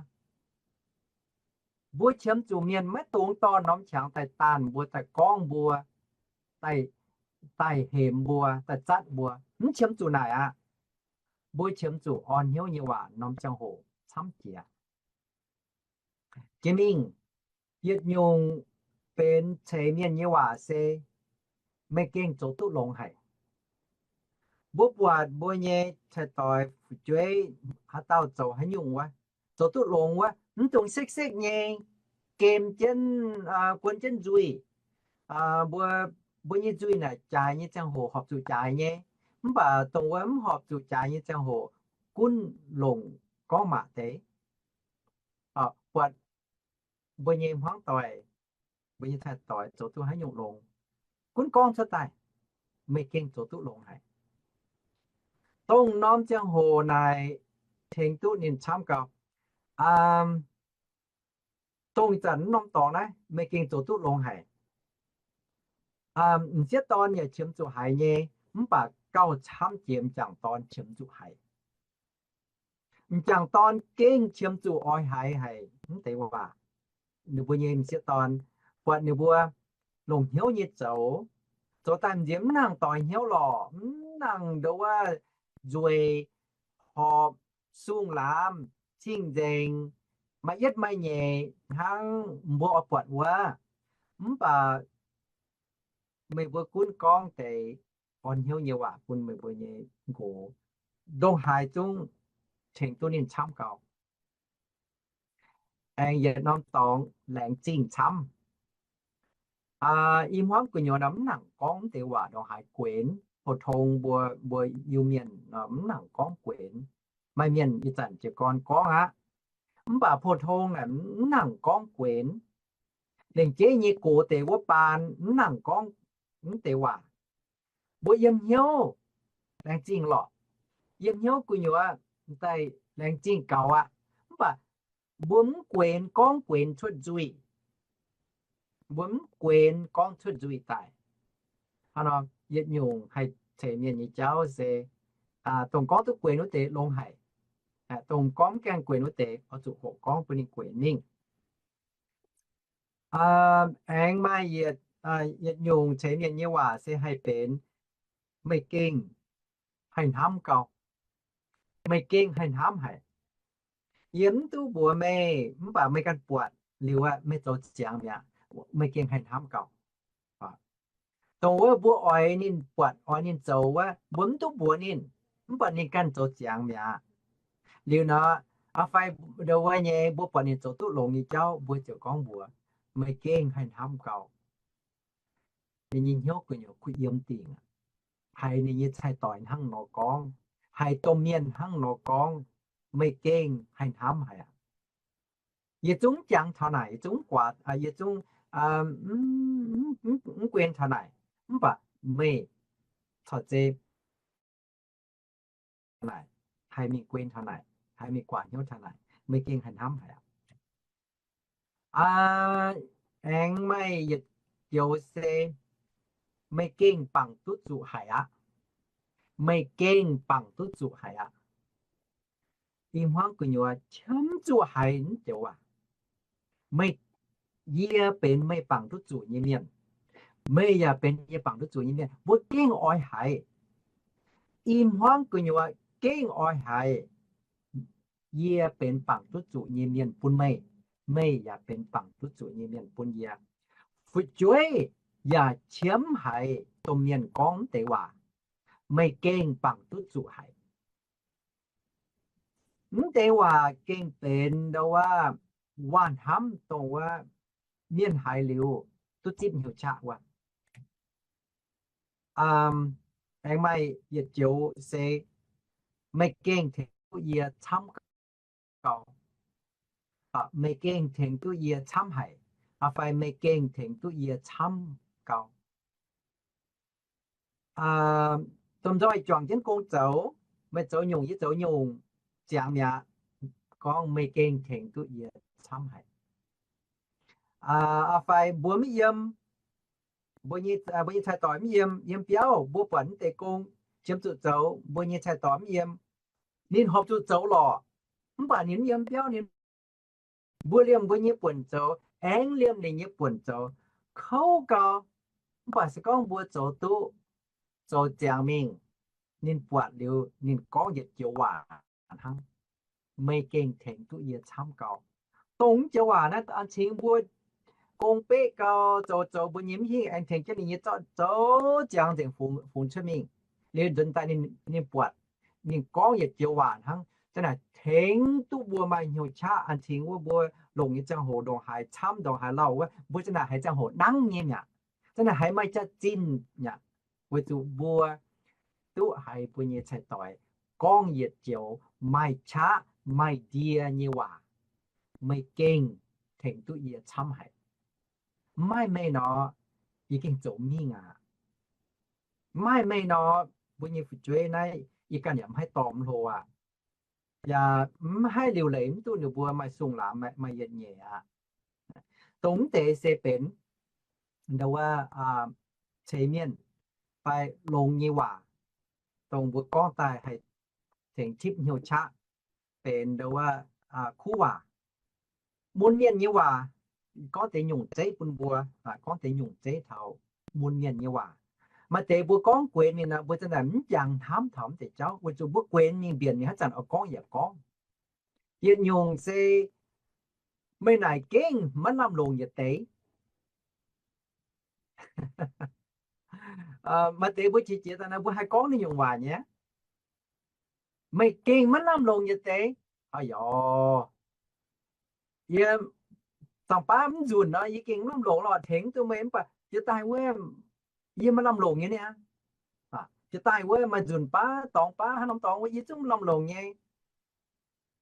Mbuo qiemx zuqc mienh maiv dungx dorh norm qangx daaih daanh mbuo, daaih gorngv mbuo, daaih, daaih hemx mbuo, daaih zatv mbuo. Mv qiemx zuqc naaic aqv. Mbuo qiemx zuqc orn hnyouv nyei waac norm ziangh hoc camv jiex. Jiex mingh, yietc nyungc benx ceix mienh nyei waac se meih gengh zoux duqv longx haic. Mbuo buatc mbuo nyei cai-doix fu'jueiv haaix dauh zoux haaix nyungc wuov, zoux duqv longx wuov, mv dungx sekv-sekv nyei, gem jienv, guon jienv nzuih. Mbuo, mbuo nyei nzuih naaic jaaix nyei ziangh hoc horpc zuqc jaaix nyei, mv baac dongh wuov mv horpc zuqc jaaix nyei ziangh hoc gunv longc gorngv maac deix. Buatc mbuo nyei hmuangv doic, mbuo nyei cai-doix zoux duqv haaix nyungc longx, gunv gorngv cuotv daaih, meih gengh zoux duqv longx haic. Dongh norm ziangh hoc naaic tengx duqv ninh camv gau. Dongh ih zanc norm dorngx naaiv meih gengh zoux duqv longx haic. M'sieqv dorn yaac qiemx zuqc haiz nyei, mv baac gauh camv jiex m'jangc dorn qiemx zuqc haiz. M'jangc dorn gengh qiemx zuqc oix haiz haic mv deix waac. Ninh mbuo nyei m'sieqv dorn buatc ninh mbuo longc hnyouv nyei zoux, zoux daaih m'nziex mv nangc doix hnyouv lorqc, mv nangc ndongc wuov nzueic, horpc, sung laamz, cing-nzengc, maaih yietv maaih nyeic hnangv mbuo oix buatc wuov. Mv baac meih mbuo gunv gorngv deix orn hnyouv nyei waac bun meih mbuo nyei nqox, ndongc haaix zungv tengx duqv ninh camv gau. Aengx yietc norm dorngx laengz zingh camv. I hmuangv gu'nyuoz mv nangc gorngv mv deix waac ndongc haaix guenx, pou-tong mbuo, mbuo Iu-Mienh mv nangc gorngv guenx. Maaih mienh ih zanc jiez gorn gorngv aqv, mv baac pou-tong naaic mv nangc gorngv guenx. Lengc jeiv nyei gox deix wuov baan mv nangc gorngv mv deix waac. Mbuo yiem hnyouv laengz zingh lorqc. Yiem hnyouv gu'nyuoz daaih laengz zingh gaux aqv. Mv baac mbuo mv guenx gorngv guenx cuotv nzuih. Mbuo mv guenx gorngv cuotv nzuih daaih. Hnangv nor yietc nyungc haih ceix mienh nyei jauv se, dongh gorngv duqv guenx wuov deix longx haic. Dongh gorngv mv gaengh guenx wuov deix oix zuqc hoqc gorngv bun ninh guenx mingh. Aengx maaih yietc nyungc ceix mienh nyei waac se haih benx, meih gengh haih hnamv gau. Meih gengh haih hnamv haic. Yie mv duqv mbuox meih, mv baac meih ganh buatc liuz aqv, meih zoux ziangx mi'aqv. Meih gengh haih hnamv gau. Dongh wuov mbuo oix ninh buatc, oix ninh zoux wuov, mbuo mv duqv mbuox ninh, mv baac ninh ganh zoux ziangx mi'aqv. Liuz nor, fai ndo wuov nyei mbuo buatc ninh zoux duqv longx nyei jauv, mbuo ziouc gorngv mbuox, meih gengh haih hnamv gau. Ninh nyei hnyouv gu'nyuoz kuh yiem dingc, haiz ninh nyei cai-doix hnangv nor gorngv, haiz domh mienh hnangv nor gorngv, meih gengh haih hnamv haic aqv. Yie zungv mv jangx taux naaic, yie zungv mv guaax, yie zungv mv guen taux naaic, mv baac meih corc zeiz naaic, haih mingh guen taux naaic, haih mingh guaax hnyouv taux naaic, meih gengh haih hnamv haic aqv. Aengx maaih yietc joux se, meih gengh bangc duqv zuqc haic aqv. Meih gengh bangc duqv zuqc haic aqv. Ih hmuangv gu'nyuoz qiemx zuqc haiz mv joux waac. Meih, yie benx meih bangc duqv zuqc nyei mienh. Meih yaac benx yie bangc duqv zuqc nyei mienh. Mbuo gengh oix haiz. Ih hmuangv gu'nyuoz gengh oix haiz. Yie benx bangc duqv zuqc nyei mienh bun meih. Meih yaac benx bangc duqv zuqc nyei mienh bun yie. Fu'jueiv yaac qiemx haiz domh mienh gorngv mv deix waac. Meih gengh bangc duqv zuqc haic. Mv deix waac gengh benx ndo wuov waac hnamv dongh wuov mienh haiz liuz duqv zipv hnyouv qaqv wuov. Aengx maaih yietc joux se, meih gengh tengx duqv yie camv gau. Meih gengh tengx duqv yie camv haic, fai meih gengh tengx duqv yie camv gau. Domh nzoih juangc jienv gong zoux, meih zoux nyungc yie zoux nyungc, ziangx mi'aqv, gorngv meih gengh tengx duqv yie camv haic. Fai mbuo mv yiem, mbuo nyei cai-doix mv yiem, yiem biauv mbuo buatc mv deix gong qiemx zuqc zoux, mbuo nyei cai-doix mv yiem, ninh horpc zuqc zoux lorqc, mv baac ninh mv yiem biauv, ninh mbuo liemh mbuo nyei buonc zoux, aengx liemh ninh nyei buonc zoux, kouv gau. Mv baac se gorngv mbuo zoux duqv, zoux ziangx mingh, ninh buatc liuz ninh gorngv yietc joux waac hnangv, meih gengh tengx duqv yie camv gau. Dongh joux waac naaiv an cingx mbuo gong beqv gau, zoux zoux mbuo nyei mv hingh aengx tengx jienv ninh nyei zorqv zoux ziangx nzengc fungx cuotv mingh. Liuz nzuonx daaih ninh buatc ninh gorngv yietc joux waac hnangv, zanc naaic tengx duqv mbuo maaih hnyouv qaqv. An cingx wuov mbuo longc nyei ziangh hoc ndongc haaix camv ndongc haaix lauh wuov, mbuo zanc naaic haiz ziangh hoc nangv nyei mi'aqv. Zanc naaic haiz maaih jaax-zinh mi'aqv, weic zuqc mbuo duqv haiz mbuo nyei cai-doix gorngv yietc joux maaih qaqv maaih ndie nyei waac, meih gengh tengx duqv yie camv haic. Mv maaih meih nor, yie gengh zoux mingh aqv. Mv maaih meih nor, mbuo nyei fu'jueiv naaiv yie ganh yaac mv haih dorh mv hlo aqv. Yaac mv haih liuc leiz mv duqv ninh mbuo maaih sung-laamz maaih yietc nyeic aqv. Dongh mv deix se benx ndo wuov ceix mienh fai longx nyei waac, dongh mbuo gorngv daaih haih tengx tipv hnyouv qaqv, benx ndo wuov kuv waac. Mun mienh nyei waac, gorngv deix nyungc zeiv bun mbuo, gorngv deix nyungc zeiv taux mun mienh nyei waac. Maaih deix mbuo gorngv guenx mingh nor, mbuo zanc naaic mv jangx hnamv taux mv deix jauv, weic zuqc mbuo guenx mingh mbienc mingh haaix zanc oix gorngv yaac gorngv. Yietc nyungc se meih naaic gengh maiv lamh longc yietc deix. Maaih deix mbuo qiex jiez daaih naaiv mbuo haih gorngv naaiv nyungc waac nyei. Meih gengh maiv lamh longc yietc deix. Aa yoc, yie zanc baav mv nzunc nor, yie gengh mv lamh longc lorqc, tengx duqv meih mv baac jiex daaih wuov, yie maiv lamh longc nyei niaa. Jiex daaih wuov maaih nzunc baav dorngx baav hnangv norm dorngx wuov, yie zungv mv lamh longc nyei.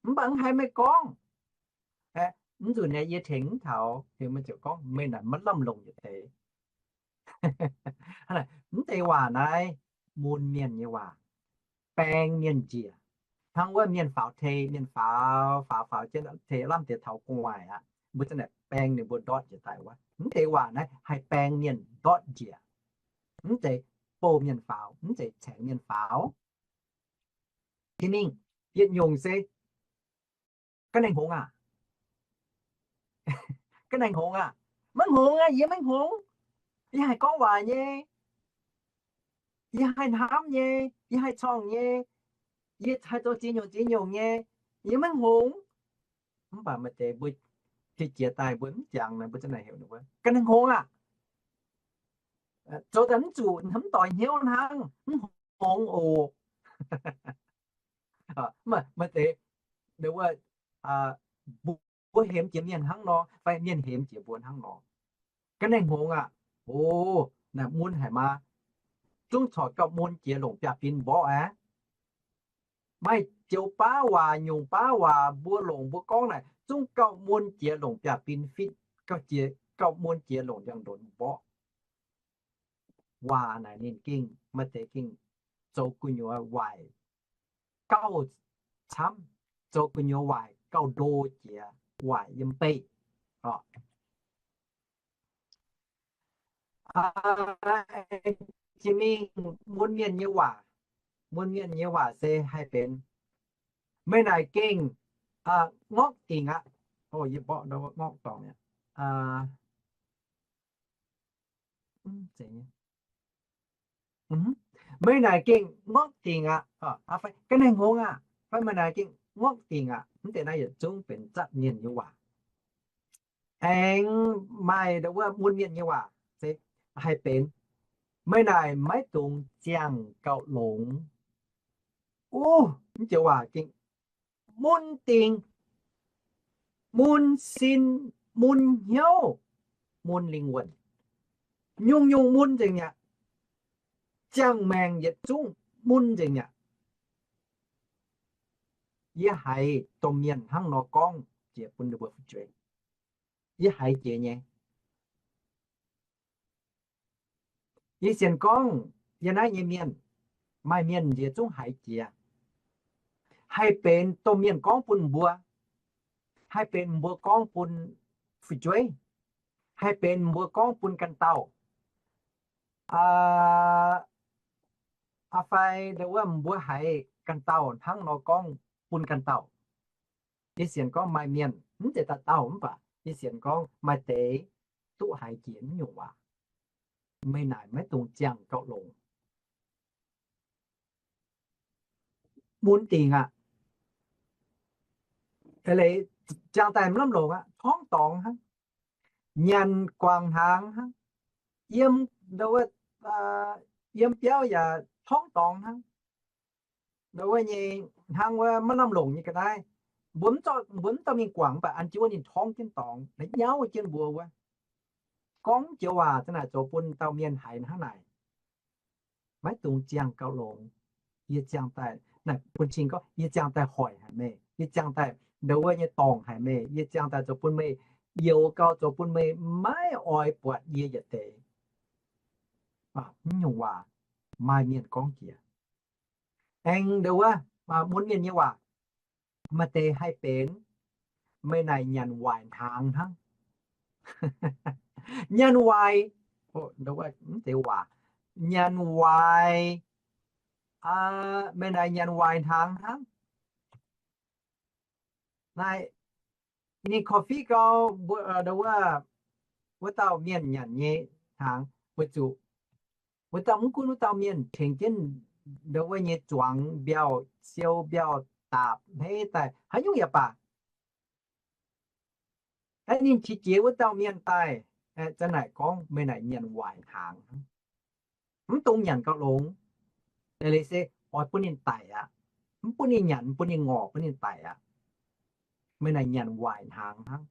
Mv baac mv haiz meih gorngv, mv nzunc naaiv yie tengx mv taux, meih ziouc gorngv meih naaic maiv lamh longc yietc deix. Mv deix waac naaiv mun mienh nyei waac, baeng mienh njiec. Hnangv wuov mienh faaux tei, mienh faaux faaux faaux jienv tei lamh deix taux gu'nguaaic aqv, mbuo za'naaic baeng ninh mbuo ndortv njiec daaih wuov. Mv deix waac naaiv haih baeng mienh ndortv njiec. Mv zeiz bouh mienh faaux, mv zeiz caengx mienh faaux. Jiex mingh, yietc nyungc se ga'naaiv hngongx aqv. Ga'naaiv hngongx aqv. Maiv hngongx aqv, yie maiv hngongx. Yie haih gorngv waac nyei. Yie haih hnamv nyei, yie haih corngh nyei, yie haih zoux ziex nyungc ziex nyungc nyei, yie maiv hngongx. Mv baac maaih deix mbuo jiex daaih mbuo mv jangx, mbuo za'naaic heuc ninh mbuo ga'naaiv hngongx aqv. Zoux daaih mv zuqc, mv doix hnyouv hnangv, mv hngongx oc. Maaih deix, mbuo hemx jiex mienh hnangv nor fai mienh hemx jiex mbuo hnangv nor. Ga'naaiv hngongx aqv. O, naaic mun haic maah. Zungv corc gauh mun jiex longc biaav-bin mborqv aqv. Maaih joux baav waac, nyungc baav waac mbuo longc mbuo gorngv naaic zungv gauh mun jiex longc biaav-bin fitv, gauh mun jiex longc ndiangx-ndonx mborqv. Waac naaic ninh gengh maaih deix gengh zoux gu'nyuoz waaic gauh camv, zoux gu'nyuoz waaic gauh ndo jiex, waaic yiem beih. Jiex mingh mun mienh nyei waac, mun mienh nyei waac se haih benx, meih naaic gengh ngorqv dingc aqv. Yie mborqv ngorqv dorngc aqv. Meih naaic gengh ngorqv dingc aqv. Ga'naaiv hngongx aqv, fai meih naaic gengh ngorqv dingc aqv. Mv deix naaiv yietc zungv benx zatv mienh nyei waac. Aengx maaih ndau wuov mun mienh nyei waac se haih benx, meih naaic maiv dungx ziangh gauh longx. Uv, mv joux waac gengh mun dingc, mun sin, mun hnyouv, mun lingh wuonh. Nyungc-nyungc mun nzengc mi'aqv. Ziangh maengc yietc zungv mun nzengc mi'aqv. Yie haiz domh mienh hnangv nor gorngv jiex bun ninh mbuo fu'jueiv. Yie haiz jiex nyei. Yie sienx gorngv yie naaiv nyei mienh, maaih mienh yie zungv haiz jiex. Haih benx domh mienh gorngv bun mbuo, haih benx mbuo gorngv bun fu'jueiv, haih benx mbuo gorngv bun ganh dauh. Aa, fai ndau wuov mbuo haiz ganh dauh hnangv nor gorngv bun ganh dauh. Yie sienx gorngv maaih mienh, mv zeiz dauh dauh mv baac yie sienx gorngv maaih deix duqv haiz jiex mv nyungc waac. Meih naaic maiv dungx ziangh gauh longx. Mun dingc aqv. Leiz ziangh daaih mv lamh longc aqv, torngv dorngx hnangv, nyanc guangc hnaangx hnangv, yiem, yiem biauv yaac torngv dorngx hnangv. Wuov nyei hnangv wuov maiv lamh longc nyei ga'naaiv. Mbuo mv, mbuo mv dorh mingh guangc mv baac an jienv wuov ninh torngv jienv dorngx, la'nyauv jienv mbuo wuov. Gorngv joux waac za'naaic zoux bun dauh mienh haiz hnangv naaic, maiv dungx ziangh gauh longx. Yie ziangh daaih, naaic bun cing gorngv yie ziangh daaih hoic haic meih, yie ziangh daaih ndau wuov nyei dorngc haic meih, yie ziangh daaih zoux bun meih youx gau, zoux bun meih maiv oix buatc yie yietc deix. Mv nyungc waac maaih mienh gorngv jiex. Aengx ndau wuov, mun mienh nyei waac, maaih deix haih benx, meih naaic nyanc waaic hnaangx hnangv. Nyanc waaic, mv deix waac, nyanc waaic, meih naaic nyanc waaic hnaangx hnangv. Naaic, ninh korv-fiqv gau, ndau wuov, wuov dauh mienh nyanc nyei hnaangx, weic zuqc wuov dauh mv gunv wuov dauh mienh tengx jienv ndau wuov nyei zuangx mbiauh, siou mbiauh, daapc hneiv daaih haaix nyungc yaac baac, aeqv, ninh qiex jiez wuov dauh mienh daaih, aeqv, za'naaic gorngv meih naaic nyanc waaic hnaangx, mv dungx nyanc gauh longx. Leiz se oix bun ninh daic aqv. Mv bun ninh nyanc, mv bun ninh ngorc, bun ninh daic aqv. Meih naaic nyanc waaic hnaangx hnangv.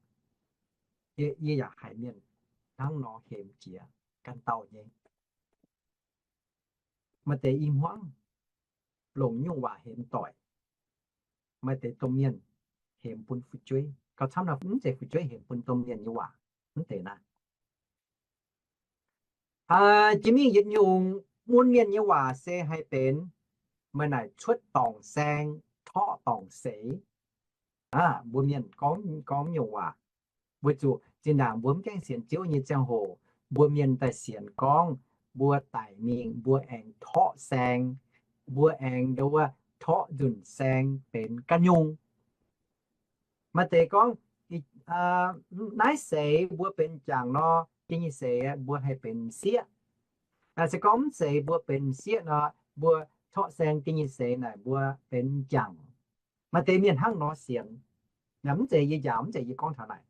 Yie yaac haiz mienh hnangv nor hemx jiex ganh dauh nyei. Maaih deix i hmuangv longc nyungc waac hemx doic. Maaih deix domh mienh hemx bun fu'jueiv. Gauh camv naaic mv zeiz fu'jueiv hemx bun domh mienh nyei waac. Mv deix naaic, jiex mingh yietc nyungc mun mienh nyei waac se haih benx, meih naaic cuotv dorngc saeng, torqv dorngc seix. Aa, mbuo mienh gorngv, gorngv nyungc waac. Weic zuqc zinh ndaangc mbuo mv gaengh sienx Ziouv nyei ziangh hoc, mbuo mienh daaih sienx gorngv mbuo daic mingh mbuo aengx torqv saeng, mbuo aengx ndo wuov torqv nzunc saeng benx ganh nyungc. Maaih deix gorngv, naaiv seix mbuo benx m'jangc nor, ga'nyeic seix mbuo haih benx m'sieqv. Se gorngv mv zeiz mbuo benx m'sieqv nor, mbuo torqv saeng ga'nyeic seix naaic mbuo benx m'jangc. Maaih deix mienh hnangv nor sienx. Mv zeiz yie njaaux, mv zeiz yie gorngv taux naaic.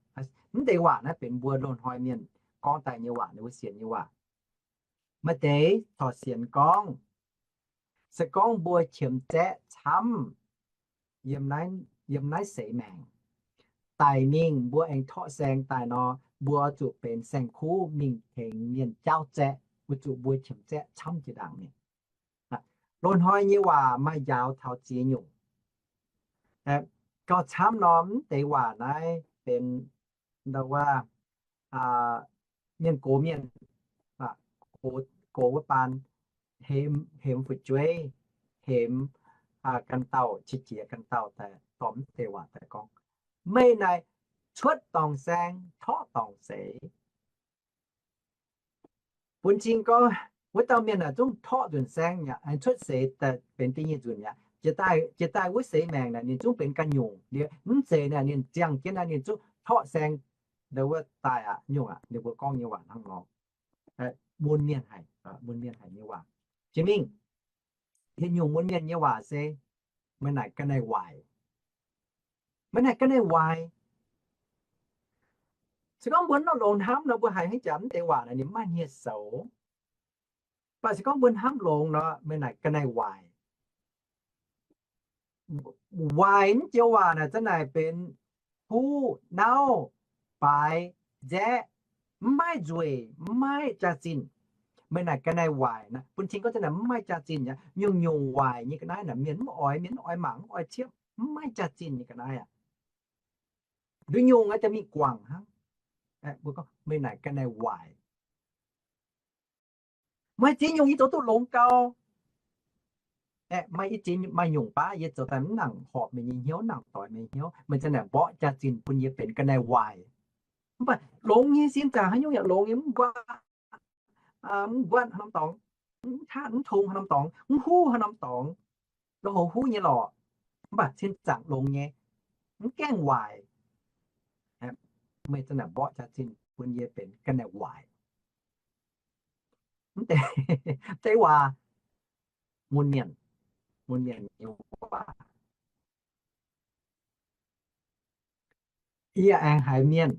Mv deix waac naaiv benx mbuo loz-hnoi mienh gorngv daaih nyei waac, ninh mbuo sienx nyei waac. Maaih deix corc sienx gorngv, se gorngv mbuo qiemx zaeqv camv yiem naaiv seix maengc, daic mingh mbuo aengx torqv saeng daaih nor, mbuo zuqc benx saeng-kuv mingh tengx mienh jaauv zaeqv, weic zuqc mbuo qiemx zaeqv camv jiex ndaangc mingh. Loz-hnoi nyei waac maaih njaaux taux ziex nyungc. Gauh camv nor, mv deix waac naaiv benx ndo wuov mienh gox mienh, gox wuov baan, hemx, hemx fu'jueiv, hemx ganh dauh, qiex jiez ganh dauh daaih dorh mv deix waac daaih gorngv, meih naaic cuotv dorngc saeng, torqv dorngc seix. Bun cing gorngv, wuov dauh mienh naaic zungv torqv nzunc saeng mi'aqv, aengx cuotv seix daaih benx da'nyeic nzunc mi'aqv. Jiex daaih wuov seix maengc naaic ninh zungv benx ganh nyungc. Liuz mv zeiz naaic ninh ziangh jienv naaic ninh zungv torqv saeng ndo wuov daaih aqv. Nyungc aqv, ninh mbuo gorngv nyei waac hnangv nor. Mun mienh haic, mun mienh haic nyei waac. Jiex mingh, yietc nyungc mun mienh nyei waac se, meih naaic ga'naaiv waaic. Meih naaic ga'naaiv waaic. Se gorngv mbuo nor longx hnamv nor, mbuo haiz hnangv jaax mv deix waac naaic ninh mv maaih hniev-soux. Mv baac se gorngv mbuo hnamv longx nor, meih naaic ga'naaiv waaic. Waaic mv joux waac naaic zanc naaic benx huv, nauv, baaix, nzaeqv, mv maaih nzueic, mv maaih jaax-zinh. Meih naaic ga'naaiv waaic naaic, bun cing gorngv zanc naaic mv maaih jaax-zinh aqv. Nyungc-nyungc waaic nyei ga'naaiv naaic mienh mv oix, mienh mv oix mangc, mv oix ciepv, mv maaih jaax-zinh nyei ga'naaiv aqv. Nduov nyungc aeqv, daaih mingh guangc hnangv. Mbuo gorngv meih naaic ga'naaiv waaic. Maaih ziex nyungc yie zoux duqv longx gau. Aeqv, maaih i ziex maaih nyungc baav yie zoux daaih mv nangc horpc meih nyei hnyouv, mv nangc doix meih nyei hnyouv. Meih zanc naaic mborqv jaax-zinh bun yie benx ga'naaiv waaic. Mv baac longx nyei sin zaangc haaix nyungc yaac longx nyei, mv nquatv, mv nquatv haaix norm dorngx, mv tatv mv tong haaix norm dorngx, mv huv haaix norm dorngx, loz-houx huv nyei lorqc. Mv baac sin zaangc longx nyei, mv gaengh waaic. Meih zanc naaic mborqv jaax-zinh bun yie benx ga'naaiv waaic. Mv deix, deix waac, mun mienh, mun mienh nyei waac. Yie aengx haiz mienh,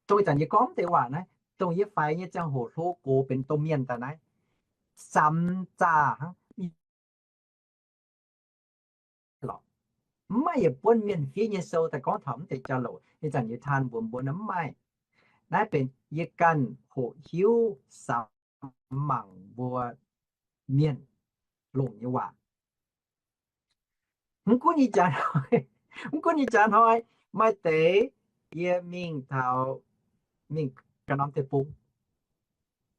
dongh ih zanc yie gorngv mv deix waac naaiv, dongh yie faix nyei ziangh hoc hlo gox benx domh mienh daaih naaiv, samx zaah hnangv. Mv maaih yietc buonv mienh fiev nyei sou daaih gorngv taux mv deix jauv-louc. Ih zanc yie taan mbuox mbuo naaiv mv maaih. Naaiv benx yie ganh hoqc hiuv samx mangc mbuo mienh longc nyei waac. Mv gunv nyei jaax hnoi, mv gunv nyei jaax hnoi, maaih deix yie mingh taux, mingh ganh norm deic-bung,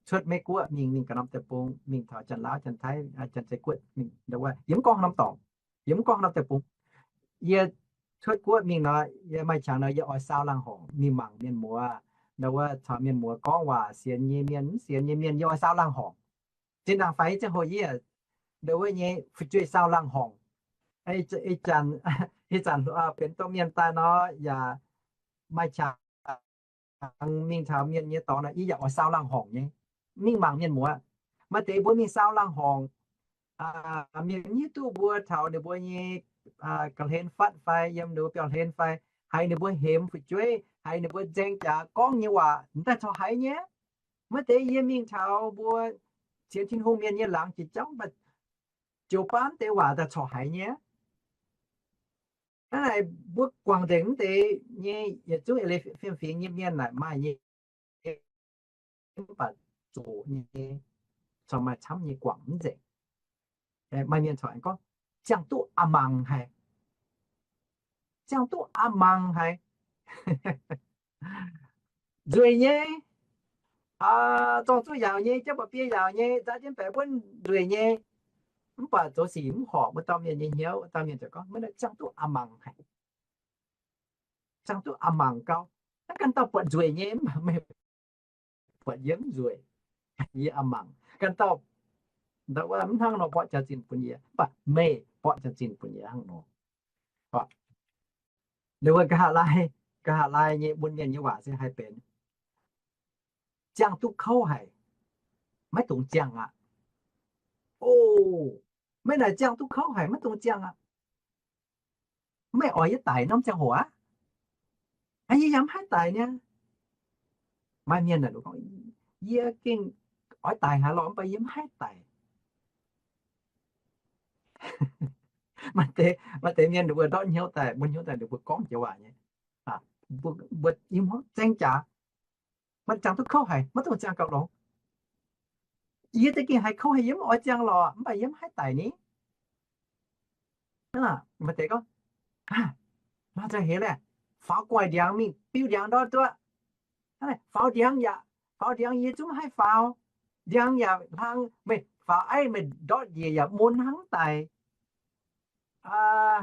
cuotv Meiv Guoqv mingh, mingh ganh norm deic-bung, mingh taux Janx-Laauv, Janx-Taiv, Janx-Zei Guoqv mingh, yie mv gorngv norm dorngx, yie mv gorngv norm deic-bung. Yie cuotv guoqv mingh nor, yie maaih qangx nor, yie oix saau laangh horngc mingh mangc mienh muoz, ndo wuov caux mienh muoz gorngv waac, sienx nyei mienh, mv sienx nyei mienh, yie oix saau laangh horngc. Zinh ndaangc faix nyei ziangh hoc yie, ndo wuov nyei fu'jueiv saau laangh horngc. Ih zanc, ih zanc benx domh mienh daaih nor, yaac maaih qangx mingh taux mienh nyei dorngx nor, yie yaac oix saau laangh horngc nyei, mingh mangc mienh muoz. Maaih deix mbuo mingh saau laangh horngc, mienh hiuv duqv mbuo taux ninh mbuo nyei ga'hlen fatv fai yiem ninh mbuo biauv-hlen fai, haiz ninh mbuo hemx fu'jueiv, haiz ninh mbuo nzaeng jaax gorngv nyei waac daaih corc haiz nyei. Maaih deix yie mingh taux mbuo sienx Tin-Hungh mienh nyei laangz jiex jauv, mv baac joux baav deix waac daaih corc haiz nyei. Hnangv naaic mbuo guangc nzengc mv deix nyei yietc zungv eix leiz fiem-fingx nyei mienh naaic maaih nyei, mv baac zoqc nyei, corc maaih camv nyei guangc mv nzengc. Maaih mienh corc aengx gorngv, ziangh duqv a'mangc haic, ziangh duqv a'mangc haic. Nzueic nyei, zorng zuqc yaauc nyei, jienv mba'biei yaauc nyei, nzaav jienv baeqc buonv nzueic nyei. Mv baac zoux sic mv horpc wuov dauh mienh nyei hnyouv, wuov dauh mienh ziouc gorngv, meih naaic ziangh duqv a'mangc haic, ziangh duqv a'mangc gau. Naaiv ganh dauh buatc nzueic nyei, mv baac meih buatc yie mv nzueic, yie a'mangc. Ganh dauh, dauh wuov mv hnangv nor mborqv jaax-zinh bun yie, mv baac meih mborqv jaax-zinh bun yie hnangv nor. Liuz wuov nqa'haav laai, nqa'haav laai nyei mun mienh nyei waac se haih benx, ziangh duqv kouv haic, maiv dungx ziangh aqv. O, meih naaic ziangh duqv kouv haic, maiv dungx ziangh aqv. Meih oix yie daic norm ziangh hoc aqv? Yie yaac mv haih daic niaa. Maaih mienh naaic gorngv, yie gengh oix daic haic lorqc, mv baac yie mv haih daic. Maaih deix, maaih deix mienh ninh mbuo ndortv hnyouv daaih, mun hnyouv daaih ninh mbuo gorngv jiex waac nyei. Mbuo, mbuo im hnangv zeng jaax, maiv ziangh duqv kouv haic, maiv dungx ziangh gauh longx. Yie za'gengh haiz kouv haic, yie mv oix ziangh lorqc, mv baac yie mv haih daic ni. Maaih deix gorngv, nor za'heix laeh, faaux gu'nguaaic ndiangx mingh biu ndiangx ndortv duqv. Faaux ndiangx yaac, faaux ndiangx yie zungv mv haih faaux. Ndiangx yaac hlang, meih faaux aiv meih ndortv njiec yaac mun hnangv daic.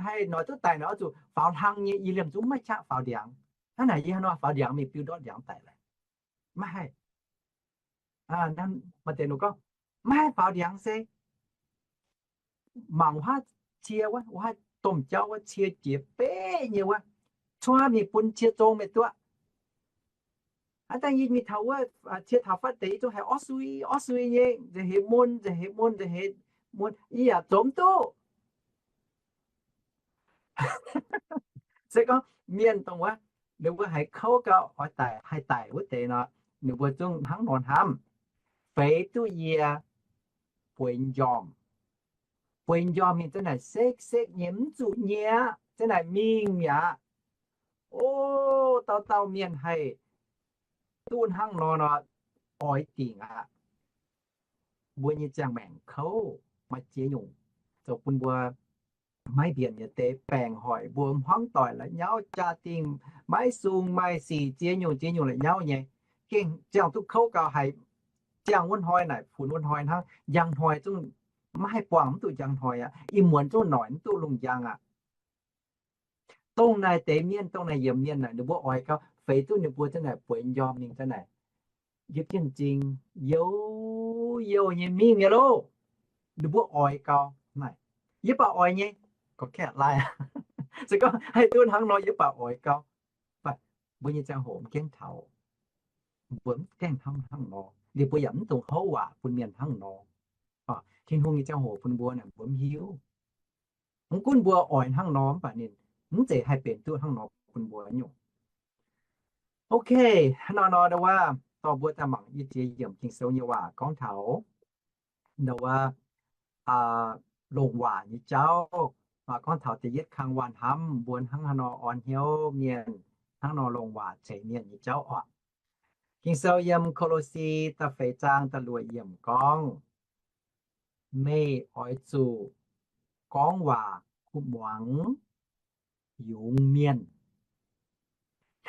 Haih noic duqv daic naaic oix zuqc faaux hlang nyei, yie liemh zungv maiv qaqv faaux ndiangx. Hnangv naaic yie hnangv nor faaux ndiangx mingh biu ndortv ndiangx daic laeh. Maiv haih. Maaih deix ninh gorngv, maiv haih faaux ndiangx se mangc wuov cie wuov, wuov domh jauv wuov cie jiex beqv nyei wuov, cuotv mingh bun cie zong meih duqv. Aav dangh yie mingh taux wuov cie taux fatv deix yie zungv haiz orv sui orv sui nyei, nza'heix mun, nza'heix mun, nza'heix mun, yie yaac zoux mv duqv. Se gorngv mienh dongh wuov, ninh mbuo haiz kouv gau oix daic haih daic wuov deix nor, ninh mbuo zungv hnangv nor hnamv, feix duqv yie bueix njormh. Bueix njormh mingh za'naaic sekv-sekv nyei, mv zuqc nyieqc, za'naaic mingh mi'aqv. O, dauh dauh mienh haih duqv hnangv nor nor, oix dingc aqv. Mbuo nyei ziangh maengc kouv maaih ziex nyungc zoux bun mbuo maiv mbienc nyei deix, baengc hoic mbuo, hmuangv doic la'nyauv, jaa-dingh maiv sung, maaih sic ziex nyungc ziex nyungc la'nyauv nyei. Gengh ziangh duqv kouv gau haiz ziangh wuov hnoi naaic funx wuov hnoi hnangv, njang hnoi zungv maiv haih buangh mv duqv njang hnoi aqv. Ih muonz zungv noic mv duqv lungh njang aqv. Dongh naaic deix mienh, dongh naaic yiemc mienh naaic, ninh mbuo oix gau feix duqv ninh mbuo za'naaic bueix njormh mingh za'naaic, yie gengh m'zing youh youh nyei mingh nyei loh. Ninh mbuo oix gau naaic, yie baac oix nyei, gorngv kaeqv laai. Se gorngv haih duqv hnangv nor, yie baac oix gau. Mv baac mbuo nyei ziangh hoc mv gaengh taux, mbuo mv gaengh hnangv, hnangv nor, liuz mbuo yaac mv dungx houv waac bun mienh hnangv nor. Tin-Hungh nyei ziangh hoc bun mbuo naaic mbuo mv hiuv. Mv gunv mbuo oix hnangv nor, mv baac ninh mv zeiz haih benx duqv hnangv nor bun mbuo nyungc. Ok, hnangv nor nor ndau wuov, dorh mbuo daaih mangc yie ziex yiemc Ging-Sou nyei waac gorngv taux ndau wuov longc waac nyei jauv. Gorngv taux da'yietv kang waac-hnamv, mbuo hnangv haaix nor orn hnyouv mienh, hnangv nor longc waac ceix mienh nyei jauv oc. Ging-Sou yiem Ko^lo^si da'feix zaang da'luoqc yiemc gorngv, meih oix zuqc gorngv waac kuv muangx yungz mienh,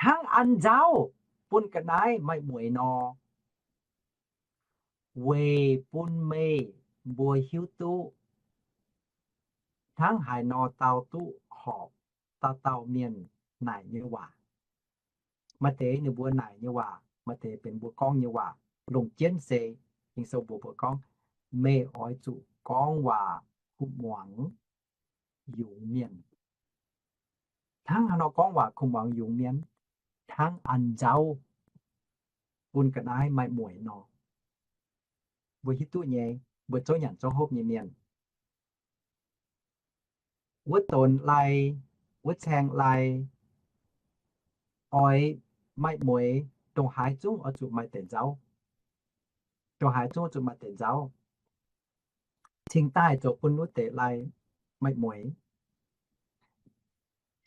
hnangv an nzauv bun ga'naaiv maaih mueiz nor, weic bun meih mbuo hiuv duqv hnangv haaix nor dau duqv horpc dauh dauh mienh naaic nyei waac. Maaih deix ninh mbuo naaic nyei waac, maaih deix benx mbuo gorngv nyei waac. Longc jienv se Ging-Sou mbuox mbuo gorngv, meih oix zuqc gorngv waac kuv muangx yungz mienh. Hnangv haaix nor gorngv waac kuv muangx yungz mienh? Hnangv an nzauv bun ga'naaiv maaih mueiz nor. Mbuo hiuv duqv nyei, mbuo zouv nyanc zouv hopv nyei mienh, wuov donx lai, wuov caeng lai, oix maaih mueiz, ndongc haaix zungv oix zuqc maaih deix nzauv. Ndongc haaix zungv oix zuqc maaih deix nzauv. Cingx daaih zoux bun wuov deix lai maaih mueiz.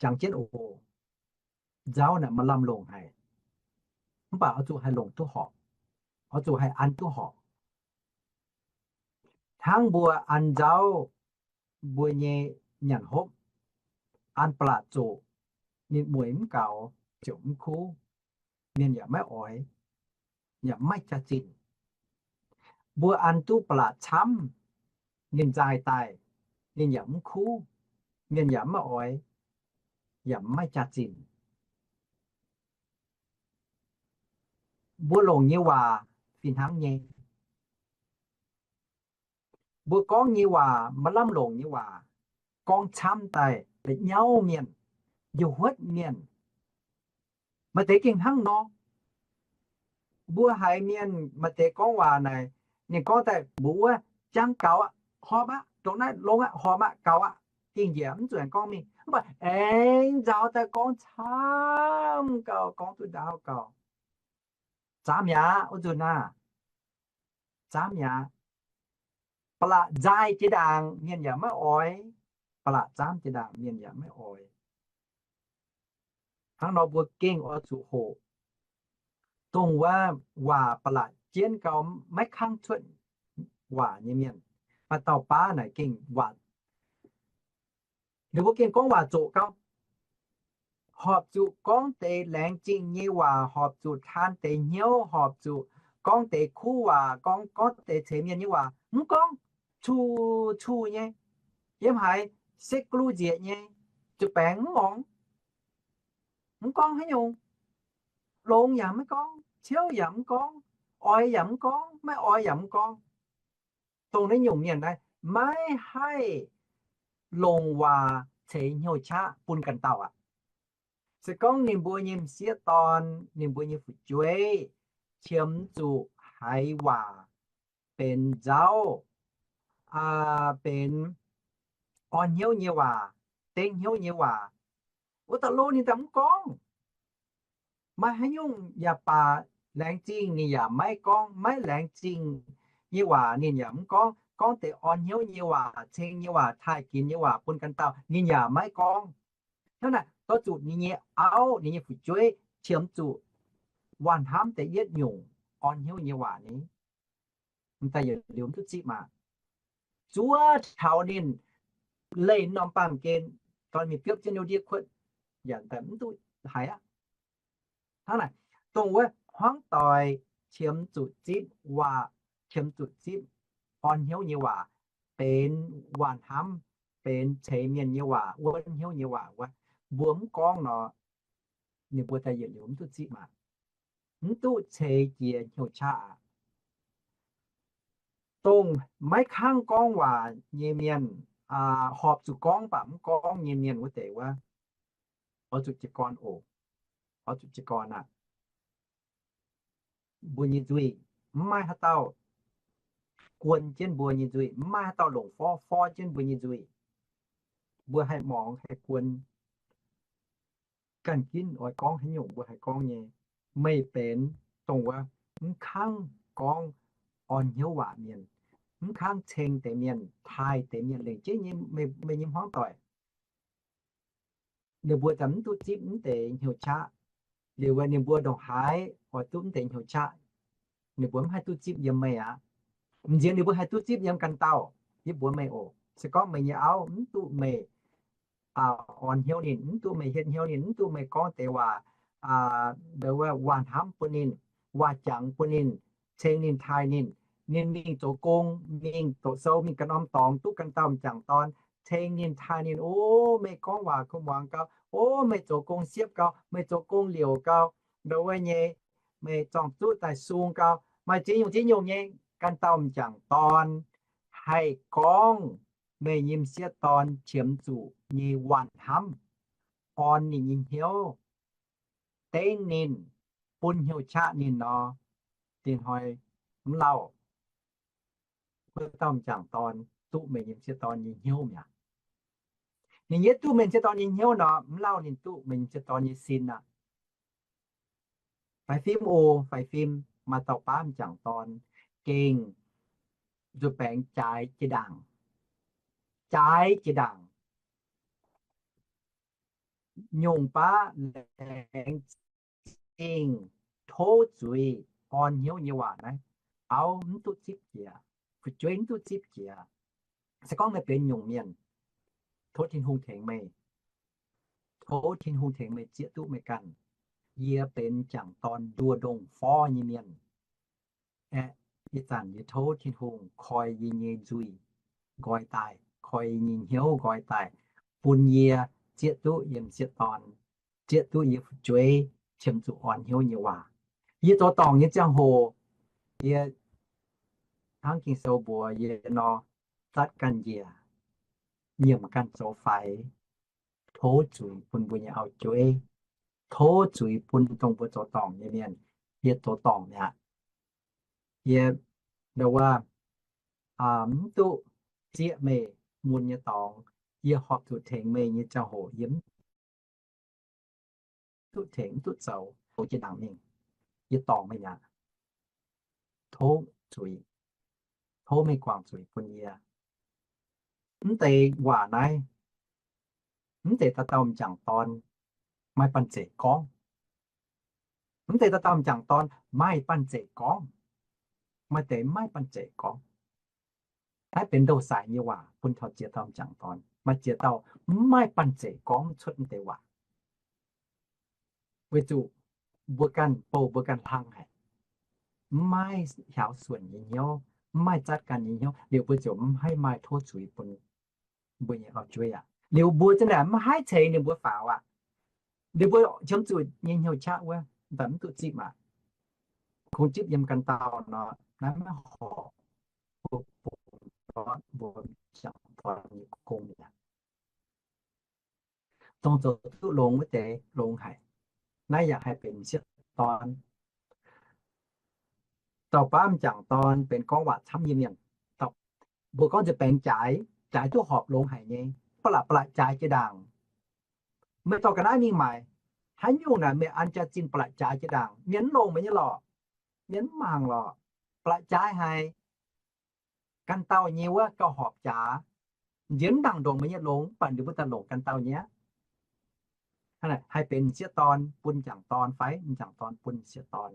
Jangx jienv oc, nzauv naaic maaih lamh longc haic, mv baac oix zuqc haih longc duqv horpc, oix zuqc haih an duqv horpc. Hnangv mbuo an nzauv, mbuo nyei nyanc hopv, an ba'laqc zoqc, ninh mueiz mv gaux, ziouc mv kuv, mienh yaac maiv oix, yaac maiv jaax-zinh. Mbuo an duqv ba'laqc camv, ninh nzaaih daaih, ninh yaac mv kuv, mienh yaac mv maaih oix, yaac mv maaih jaax-zinh. Mbuo longc nyei waac fih hnangv nyei. Mbuo gorngv nyei waac, maaih lamh longc nyei waac, gorngv camv daaih la'nyauv mienh, njoux huotv mienh. Maaih deix gengh hnangv nor. Mbuo haiz mienh maaih deix gorngv waac naaic, ninh gorngv daaih mbuox wuov, jangv gaux aqv, horpc aqv, dongh naaiv longx aqv, horpc aqv, gaux aqv, gengh njiec mv zuqc aengx gorngv mingh. Mv baac aengx nzaaux daaih gorngv camv gauh, gorngv duqv ndaauv gauh. Zaamv mi'aqv, wuov nzunc naaiv. Zaamv mi'aqv. Ba'laqc nzaaih jiex ndaangc mienh yaac maiv oix. Ba'laqc zaamv jiex ndaangc mienh yaac maiv oix. Hnangv nor mbuo gengh oix zuqc hoqc dongh wuov waac ba'laqc jienv gau maiv kangv cuotv waac nyei mienh. Maaih dauh baav naaic gengh waac, ninh mbuo gengh gorngv waac zoqc gau. Horpc zuqc gorngv deix laengz zingh nyei waac, horpc zuqc taan deix hnyouv, horpc zuqc gorngv deix kuv waac, gorngv, gorngv deix ceix mienh nyei waac, mv gorngv, cuh cuh nyei, yiem haaix se glu nzieqc nyei, zuqc baengx mv muangx, mv gorngv haaix nyungc. Longx yaac maiv gorngv, ciouv yaac mv gorngv, oix yaac mv gorngv, maiv oix yaac mv gorngv. Dongh naaiv nyungc mienh naaiv maiv haih longc waac ceix hnyouv qaqv bun ganh dauh aqv. Se gorngv ninh mbuo nyei m'sieqv dorn, ninh mbuo nyei fu'jueiv qiemx zuqc haiz waac benx nzauv, benx orn hnyouv nyei waac, dengv hnyouv nyei waac, wuov dauh lo ninh daaih mv gorngv. Maaih haaix nyungc yaac baac, laengz zingh ninh yaac maiv gorngv, maiv laengz zingh nyei waac ninh yaac mv gorngv. Gorngv deix orn hnyouv nyei waac, ceng nyei waac, taaih ginx nyei waac bun ganh dauh ninh yaac maiv gorngv. Hnangv naaic, dorh zuqc ninh nyei auv, ninh nyei fu'jueiv qiemx zuqc waah hnamv da'yietv nyungc orn hnyouv nyei waac ni, m'daaih yietc liuz mv duqv zipv maah. Zuov taux ninh leih norm baamh gen, dorn mingh biopv jienv ndiev kuotv, yaac daaih mv duqv haiz aqv. Hnangv naaic, dongh wuov hmuangv doic qiemx zuqc zipv waac, qiemx zuqc zipv orn hnyouv nyei waac, benx waah hnamv, benx ceix mienh nyei waac, wuonv hnyouv nyei waac wuov, mbuo mv gorngv nor, ninh mbuo daaih yietc liuz mv duqv zipv maah. Mv duqv ceix jiex hnyouv qaqv aqv. Dongh maiv kangv gorngv waac nyei mienh, horpc zuqc gorngv baac mv gorngv nyei mienh wuov deix wuov, oix zuqc jiez gorn oc. Oix zuqc jiez gorn aqv. Mbuo nyei nzuih mv maaih haaix dauh guon jienv mbuo nyei nzuih, mv maaih haaix dauh longc forv forv jienv mbuo nyei nzuih. Mbuo haih muangx haih guon. Ganh ginv oix gorngv haaix nyungc mbuo haih gorngv nyei. Meih benx dongh wuov mv kangv gorngv orn hnyouv waac mienh, mv kangv ceng deix mienh, taaih deix mienh lengc jeiv nyei, meih nyei hmuangv doic. Ninh mbuo daaih mv duqv zipv mv deix hnyouv qaqv. Liuz ninh mbuo ndongc haaix oix duqv mv deix hnyouv qaqv, ninh mbuo mv haih duqv zipv yiem meih aqv. M'nziex ninh mbuo haih duqv zipv yiem ganh dauh. Yie mbuox meih oc, se gorngv meih nyei auv mv duqv meih orn hnyouv ninh, mv duqv meih hietv hnyouv ninh, mv duqv meih gorngv deix waac, ndo wuov waac hnamv bun ninh, waac jangx bun ninh, ceng ninh, taaih ninh, ninh mingh zoux gong, mingh doqc sou, mingh ganh norm dorngx, duqv ganh dauh m'jangc dorn, ceng ninh, taaih ninh, O, meih gorngv waac kuv muangx gau. O, meih zoux gong siepv gau, meih zoux gong liouc gau, ndo wuov nyei, meih zorng-zuqv daaih sung gau. Maaih ziex nyungc ziex nyungc nyei, ganh dauh m'jangc dorn haih gorngv meih nyei m'sieqv dorn qiemx zuqc nyei waac hnamv, orn ninh nyei hnyouv, dengv ninh, bun hnyouv qaqv ninh nor, dinh hnoi mv lauh wuov dauh m'jangc dorn duqv meih nyei m'sieqv dorn nyei hnyouv mi'aqv. Ninh yie duqv meih m'sieqv dorn nyei hnyouv nor, mv lauh ninh duqv meih m'sieqv dorn nyei sin aqv. Faix fim oc, faix fim. Maaih dauh baav m'jangc dorn gengh nzuih baengx jaaix jiex ndaangc, jaaix jiex ndaangc. Nyungc baav laengz zingh tov zuiz orn hnyouv nyei waac naaiv, auv mv duqv zipv jiex, fu'jueiv mv duqv zipv jiex. Se gorngv meih benx nyungc mienh, tov Tin-Hungh tengx meih. Tov Tin-Hungh tengx meih zieqv duqv meih ganh. Yie benx m'jangc dorn nduoh ndongh forv nyei mienh. Aeqv, ih zanc yie tov Tin-Hungh koi yie nyei nzuih. nqoi daaih, koi nyei hnyouv nqoi daaih, bun yie zieqv duqv yie m'sieqv dorn, zieqv duqv yie fu'jueiv qiemx zuqc orn hnyouv nyei waac. Yie zoux dorngc nyei ziangh hoc, yie hnangv Ging-Sou mbuox yie nor, zatv ganh njiec, nyiemc ganh zoux faix, tov zuiz bun mbuo nyei auv-jueiv, tov zuiz bun dongh mbuo zoux dorngc nyei mienh. Yie zoux dorngc mi'aqv. Yie, ndau wuov, mv duqv zieqv meih mun nyei dorngx. Yie horpc zuqc tengx meih nyei ziangh hoc yie mv duqv tengx, mv duqv zoux, zoux jiex ndaangc mingh. Yie dorngc meih mi'aqv. Tov zuiz, tov meih guangc zuiz bun yie. Mv deix waac naaiv, mv deix dauh dauh m'jangc dorn maaih banh zeic gorngv. Mv deix dauh dauh m'jangc dorn maaih banh zeic gorngv. Maaih deix mv maaih banh zeic gorngv. Naaiv benx ndou-saix nyei waac bun taux ziex dauh m'jangc dorn. Maaih ziex dauh mv maaih banh zeic gorngv cuotv mv deix waac. Weic zuqc mbuo ganh bouh mbuo ganh hlang haic, mv maaih hiaaux suonc nyei hnyouv, mv maaih zatv ganh nyei hnyouv, liuz mbuo ziouc mv haih maaih tov zuiz bun mbuo nyei auv-jueiv aqv. Liuz mbuo za'naaic mv haih ceix ninh mbuo faaux aqv. Liuz mbuo qiemx zuqc nyei hnyouv qaqv wuov, mv baac mv duqv zipv aqv. Kungx zipv yiem ganh dauh nor, naaiv maiv horpc. Mbuo bungx ndortv mbuo m'jangc dorn nyei gong mi'aqv. Dongh zoux duqv longx wuov deix longx haic. Naaiv yaac haih benx m'sieqv dorn. Dauh baav m'jangc dorn benx gorngv waac camv nyei mienh. Mbuo gorngv nza'baengx jaaix, jaaix duqv horpc longx haic nyei, ba'laqc ba'laqc jaaix jiex ndaangc. Meih dorh ga'naaiv mingh maaic, haaix nyungc naaic meih an jaax-zinh ba'laqc jaaix jiex ndaangc, mienh mv longc meih nyei lorqc. Mienh mv mangc lorqc. Ba'laqc jaaix haic. Ganh dauh nyei wuov gauh horpc jaax. Nziex mv ndaangc ndongc meih nyei longx, mv baac ninh mbuo daaih longc ganh dauh nyei aqv. Haih benx m'sieqv dorn bun m'jangc dorn fai m'jangc dorn bun m'sieqv dorn.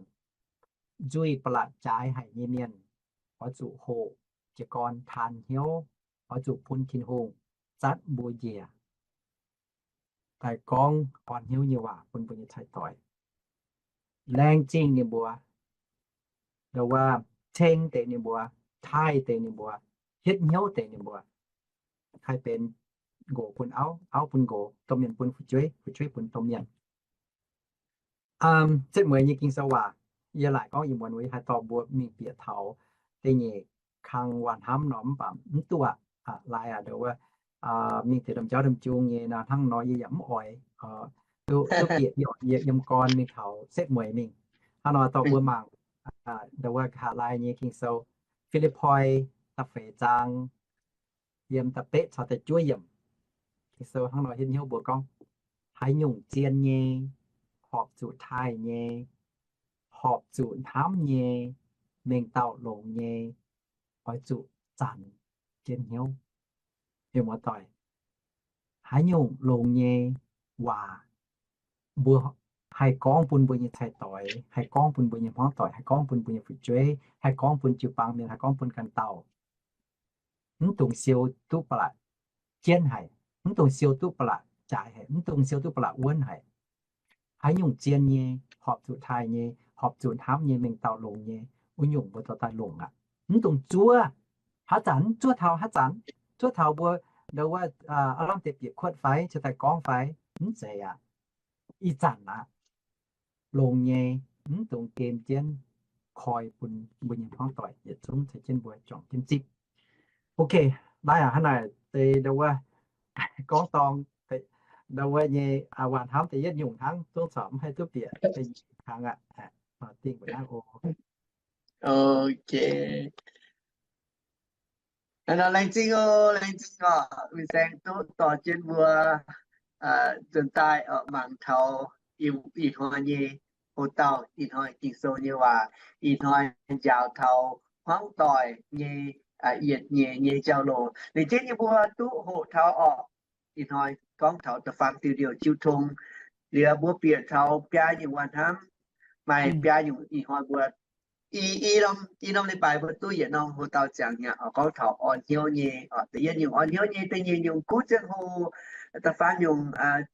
Nzuih ba'laqc jaaix haic nyei mienh, oix zuqc hoqc jiez gorn taan hnyouv, oix zuqc bun Tin-Hungh zatv mbuo njiec, daaih gorngv orn hnyouv nyei waac bun mbuo nyei cai-doix, laengz zingh ninh mbuo, ndau wuov, ceng deix ninh mbuo, taaih deix ninh mbuo, hietv hnyouv deix ninh mbuo. Haih benx nqox bun auv, auv bun nqox, domh mienh bun fu'jueiv, fu'jueiv bun domh mienh. Setv mueiz nyei Ging-Sou waac, yie laaic gorngv ih muonz wuov haih dorh mbuo mingh bieqc taux da'nyeic kang waac hnamv nor, mv baac mv duqv aqv. Laaic aqv, ndau wuov, mingh deix domh jauv domh jung nyei nor, hnangv nor yie yaac mv oix duqv, duqv bieqc yie, yie yiem gorn mingh taux setv mueiz mingh. Hnangv nor dorh mbuo mangc, ndau wuov, nqa'haav laai nyei Ging-Sou, Fi^lipv^poi da'feix zaang, yiem da'betv caux da'juov yiemc. Ging-Sou hnangv nor hietv hnyouv mbuo gorngv, haaix nyungc zien nyei, horpc zuqc taaih nyei, horpc zuqc hnamv nyei, mengh dauh longx nyei, oix zuqc zanc jienv hnyouv. Mienh muoz-doic, haaix nyungc longx nyei waac mbuo haih gorngv bun mbuo nyei cai-doix, haih gorngv bun mbuo nyei hmuangv doic, haih gorngv bun mbuo nyei fu'jueiv, haih gorngv bun jiu-baang mienh, haih gorngv bun ganh dauh, mv dungx siou duqv ba'laqc jienv haic, mv dungx siou duqv ba'laqc jaaix haic, mv dungx siou duqv ba'laqc wuonv haic. Haaix nyungc zien nyei, horpc zuqc taaih nyei, horpc zuqc hnamv nyei, mengh dauh longx nyei, wuov nyungc mbuo dorh daaih longc aqv. Mv dungx zuov. Haaix zanc mv zuov taux haaix zanc, zuov taux mbuo ndau wuov aav lamh deix bieqc kuotv fai cingx daaih gorngv fai, mv zeiz aqv. Ih zanc aqv, longx nyei, mv dungx gem jienv koi bun mbuo nyei hmuangv doic yietc zungv caux jienv mbuo juangc jienv zipv. Ok, naaiv aqv, hnangv naaic deix ndau wuov gorngv dorng ndau wuov nyei waac hnamv da'yietv nyungc hnangv, zungv corc mv haih duqv bieqc da'nyeic kang aqv. Dingh mbuo naaiv oc. Ok. Laengz zingh oc, laengz zingh oc, Win Saeng duqv dorh jienv mbuo nzuonx daaih oc mangc taux ih hnoi nyei, o dauh ih hnoi Ging-Sou nyei waac, ih hnoi njaaux taux hmuangv doic nyei yietc nyeic nyei jauv loc. Leiz jienv yie mbuo duqv hoqc taux oc, ih hnoi gorngv taux da'faam diuh ndiouh jiu tong, liuz mbuo bieqc taux biaa nyungc waac hnamv, maaih biaa nyungc ih hnoi mbuo i, i norm, i norm leiz-baaix mbuo duqv yietc norm hoc-dauh ziangx nyei oc, gorngv taux orn hnyouv nyei oc. Da'yietv nyungc orn hnyouv nyei, da'nyeic nyungc kuv ziangh hoc, da'faam nyungc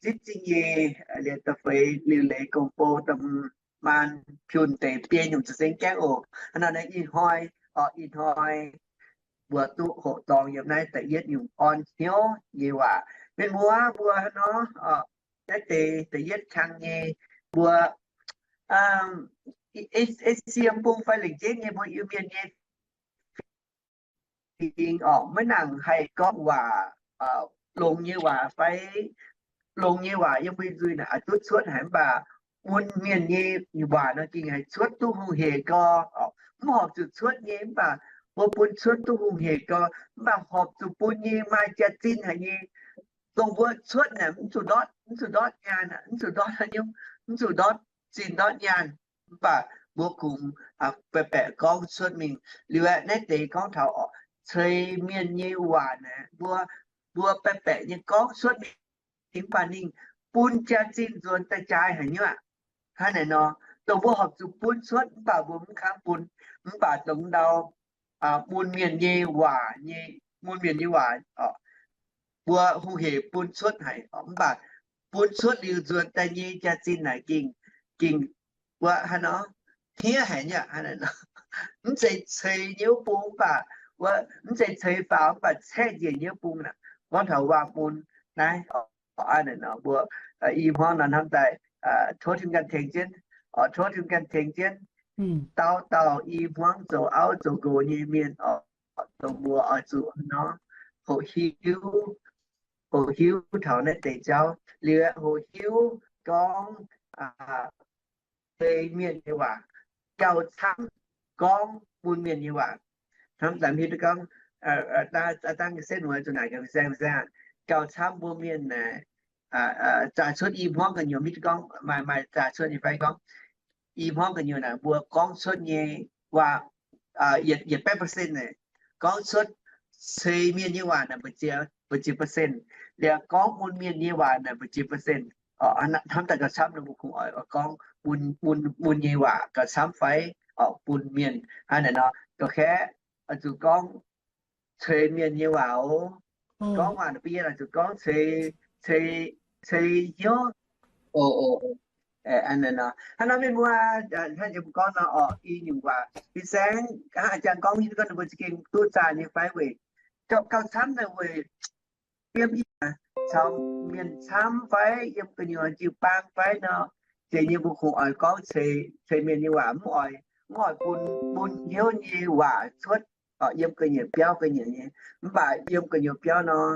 zipv zingh nyei, liuz da'feix liuc leiz gong-bou, da'hmz maan piun deix, biei nyungc zuqc seng gaengh oc. Hnangv naaic ih hnoi oc, ih hnoi mbuo duqv hoqc dorngx yiem naaiv da'yietv nyungc orn hnyouv nyei waac. Mienh muoz mbuo hnangv nor, naaiv deix da'yietv kang nyei mbuo, Asia bung fai lengc jeiv nyei mbuo Iu-Mienh nyei fingx orqc, maiv nangc haih gorngv waac, longx nyei waac fai longx nyei waac yiem mbuo nzuih naaic oix duqv cuotv haic, mv baac mun mienh nyei waac nor ging haih cuotv duqv hungh hec gau. Mv horpc zuqc cuotv nyei, mv baac mbuo bun cuotv duqv hungh hec gau, mv baac horpc zuqc bun nyei maaih jaax-zinh haic nyei. Dongh mbuo cuotv naaic mv zuqc ndortv, mv zuqc ndortv nyaanh, mv zuqc ndortv haaix nyungc, mv zuqc ndortv zinh ndortv nyaanh. Mv baac mbuo kungx baeqc baeqc gorngv cuotv mingh. Liuz aeqv, naaiv deix gorngv taux orqc, ceix mienh nyei waac naaic, mbuo, mbuo baeqc baeqc nyei gorngv cuotv mingh, mv baac ninh bun jaax-zinh nzuonx daaih jaaix haic nyei aqv. Hnangv naaic nor, dongh mbuo horpc zuqc bun cuotv mv baac mbuo mv kangv bun, mv baac dongh ndau mun mienh nyei waac nyei, mun mienh nyei waac, mbuo hungh hec bun cuotv haic, mv baac bun cuotv liuz nzuonx daaih nyei jaax-zinh naaic gengh, gengh wuov hnangv nor, hniev haic nyei aqv. Mv zeiz ceix nyei wuov bung mv baac, wuov mv zeiz ceix faaux mv baac caeqv njiec nyei wuov bung naaic, gorngv taux waac-mun naaiv. Hnangv naaic nor mbuo i hmuangv nor hnamv daaih tov Tin-Hungh ganh tengx jienv, tov Tin-Hungh ganh tengx jienv dauh dauh i hmuangv zoux auv zoux nqox nyei mienh oc, dongh mbuo oix zuqc nor hoqc hiuv, hoqc hiuv taux naaiv deix jauv liuz, hoqc hiuv gorngv ceix mienh nyei waac gauh camv gorngv mun mienh nyei waac. Hnamv daaih hiuv duqv gorngv, dangh setv mueiz zuqc naaic gaax, gauh camv mbuo mienh naaic, zaah cuotv i hmuangv gu'nyuoz, mv hiuv duqv gorngv maaih, maaih zaah cuotv nyei fai gorngv i hmuangv gu'nyuoz naaic mbuo gorngv cuotv nyei waac yietc, yietc baeqv percent naaic, gorngv cuotv ceix mienh nyei waac naaic mbu'ziex, mbu'ziex percent, liuz gorngv mun mienh nyei waac naaic mbu'ziex percent. Hnamv daaih gauh camv nor mbuo kungx oix gorngv mun, mun, mun nyei waac gauh camv fai orqc bun mienh hnangv naaic nor. Gauh kaeqv oix zuqc gorngv ceix mienh nyei waac oc. Gorngv waac naaic bun yie oix zuqc gorngv ceix, ceix, ceix hnyouv. Hnangv nor mienh muoz, hnangv yie mbuo gorngv nor orqc, i nyungc waac fin-saeng hnangv a'jang gorngv hiuv duqv gorngv ninh mbuo za'gengh duqv zaah nyei fai weic gauh, gauh camv naaic weic yiem caux mienh camv fai yiem gu'nyuoz jiu-baang fai nor, zeiz nyei mbuo kungx oix gorngv ceix, ceix mienh nyei waac, mv oix, mv oix bun, bun hnyouv nyei waac cuotv yiem ga'nyiec biauv ga'nyiec nyei. Mv baac yiem gu'nyuoz biauv nor,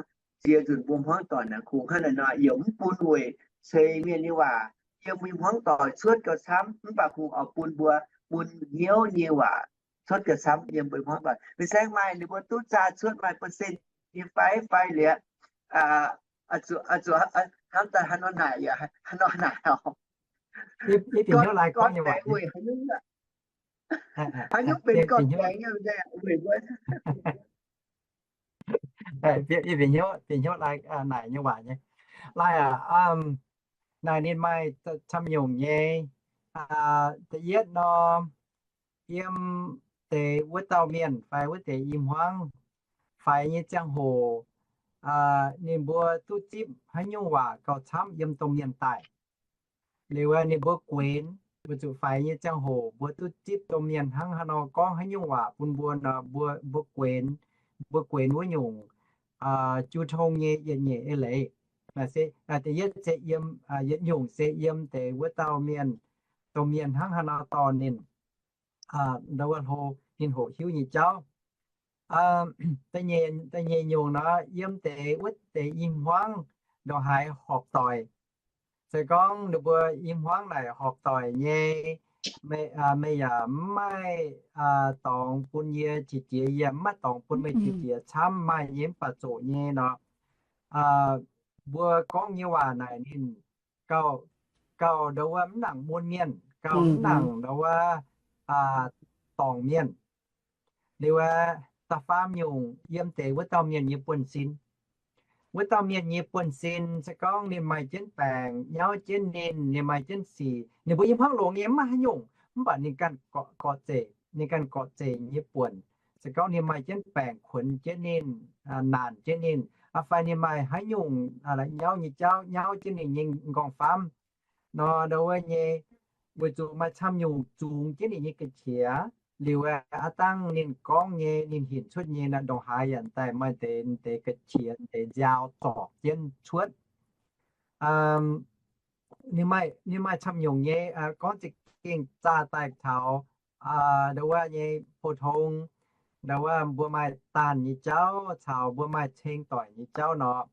ziex nzunc mbuo hmuangv doic naaic kungx hnangv naaic nor, yaac mv bun weic ceix mienh nyei waac yiem mbuo hmuangv doic cuotv gauh camv, mv baac kungx oix bun mbuo bun hnyouv nyei waac cuotv gauh camv yiem mbuo hmuangv doic. Fin-saeng maaih ninh mbuo duqv zaah cuotv maaih percent nyei fai, fai liuz, zuqc, zuqc hnamv daaih haaix nor naaic yaac haaix nor naaic oc. Haaix nyungc benx gorn-baengx nyei weic mbuo. Bieqc hnyouv, bieqc hnyouv lai naaic nyei waac nyei. Lai aac, naaic ninh maaih camv nyungc nyei. Da'yietv nor, yiem deix wuov dauh mienh fai wuov deix i hmuangv faix nyei ziangh hoc, ninh mbuo duqv zipv haaix nyungc waac gauh camv yiem domh mienh daic. Liuz ninh mbuo guenx, weic zuqc faix nyei ziangh hoc mbuo duqv zipv domh mienh hnangv haaix nor gorngv haaix nyungc waac bun mbuo nor, mbuo, mbuo guenx, mbuo guenx wuov nyungc jiu tong nyei yietc nyeic eix leiz. Naaic se da'yietv se yiem, yietc nyungc se yiem deix wuov dauh mienh, domh mienh hnangv haaix nor dorh ninh, ndau wuov hlo ninh hoqc hiuv nyei jauv. Da'nyeic nyungc nor, yiem deix wuov deix i hmuangv ndongc haaix horpc doic. Se gorngv ninh mbuo i hmuangv naaic horpc doic nyei, meih yaac mv maaih dorngx bun yie qiex jiez, yie mv maaih dorngx bun meih qiex jiez camv, maaih nyei mv baac zoqc nyei nor, mbuo gorngv nyei waac naaic ninh gauh, gauh ndau wuov mv nangc mun mienh, gauh mv nangc ndau wuov dorngc mienh. Liuz aeqv, da'faam nyungc yiem deix wuov dauh mienh nyei buonv-sin. Wuov dauh mienh nyei buonv-sin se gorngv ninh maaih jienv baengc nyauv jienv ninh, ninh maaih jienv sic, ninh mbuo i hmuangv longx nyei mv maaih haaix nyungc, mv baac ninh ganh gorqv, gorqv zeic, ninh ganh gorqv zeic nyei buonc. Se gorngv ninh maaih jienv baengc kuonx jienv ninh, naanc jienv ninh, fai ninh maaih haaix nyungc nyauv nyei jauv nyauv jienv ninh nyei m'nqorngv-famv nor, ndau wuov nyei, weic zuqc maaih camv nyungc zungx jienv ninh nyei ga'qiex, Liuz aqv, aav dangh ninh gorngv nyei, ninh hinc cuotv nyei naaiv ndongc haaix yaac daaih maaih deix, deix ga'qiex, deix nziaaux zorpc jienv cuotv. Ninh maaih, ninh maaih camv nyungc nyei, gorngv za'gengh zaah daaih taux ndau wuov nyei pou-tong, ndau wuov mbuo maaih daanh nyei jauv caux mbuo maaih ceng doic nyei jauv nor,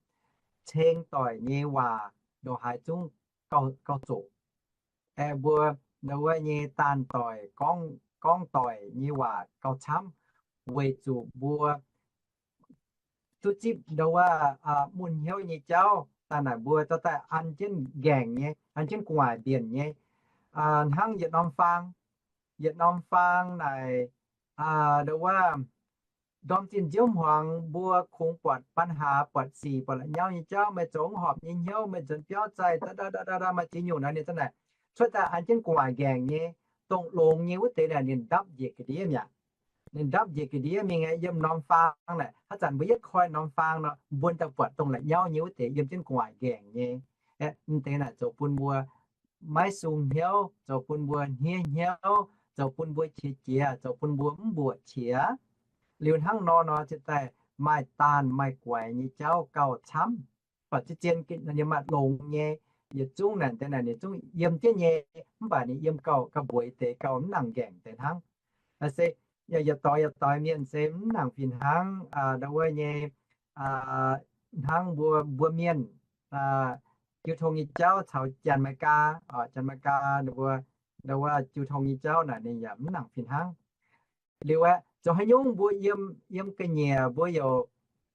ceng doic nyei waac ndongc haaix zungv gauh zoqc. Aeqv, mbuo ndau wuov nyei daanh doic, gorngv doic nyei waac gauh camv, weic zuqc mbuo duqv zipv ndau wuov mun hnyouv nyei jauv daaih naaic mbuo dorh daaih an jienv nqaengc nyei, an jienv gu'nguaaic mbienc nyei. Hnangv yietc norm faang, yietc norm faang naaic ndau wuov ndorm zinh nziouv hmuangx mbuo kungx buatc ปัญหา, buatc sic, buatc la'nyauv nyei jauv, meih zoux mv horpc nyei hnyouv, meih nzuonx biauv zaih, maaih ziex nyungc nor ninh za'naaic cuotv daaih an jienv gu'nguaaic nqaengc nyei, dongh longx nyei wuov deix naaic ninh ndapv njiec ga'ndiev mi'aqv. Ninh ndapv njiec ga'ndiev mingh yiem norm faang naaic, haaix zanc mbuo yietv koi norm faang nor, mbuo daaih buatc dongh la'nyauv nyei wuov deix yiem jienv gu'nguaaic nqaengc nyei. Aeqv, mv deix naaic zoux bun mbuo maiv sung hnyouv, zoux bun mbuo hniev hnyouv, zoux bun mbuo qiex jiez, zoux bun mbuo mv mbuoqc qiex. Liuz hnangv nor nor ziouc daaih maaih daanh maaih guaix nyei jauv gauh camv. Mv baac zien-zien ninh maaih longx nyei, yietc zungv naaic deix naaic ninh zungv yiem jienv nyei, mv baac ninh yiem gauh ga'mbueix deix, gauh mv nangc nqaengc deix hnangv. Se yietc doix yietc doix mienh se mv nangc fih hnangv ndau wuov nyei, hnangv mbuo, mbuo mienh jiu tong nyei jauv caux Janx-Meigaa, Janx-Meigaa ndau wuov jiu tong nyei jauv naaic ninh yaac mv nangc fih hnangv. Liuz aeqv, zoux haaix nyungc mbuo yiem, yiem ga'nyiec mbuo youc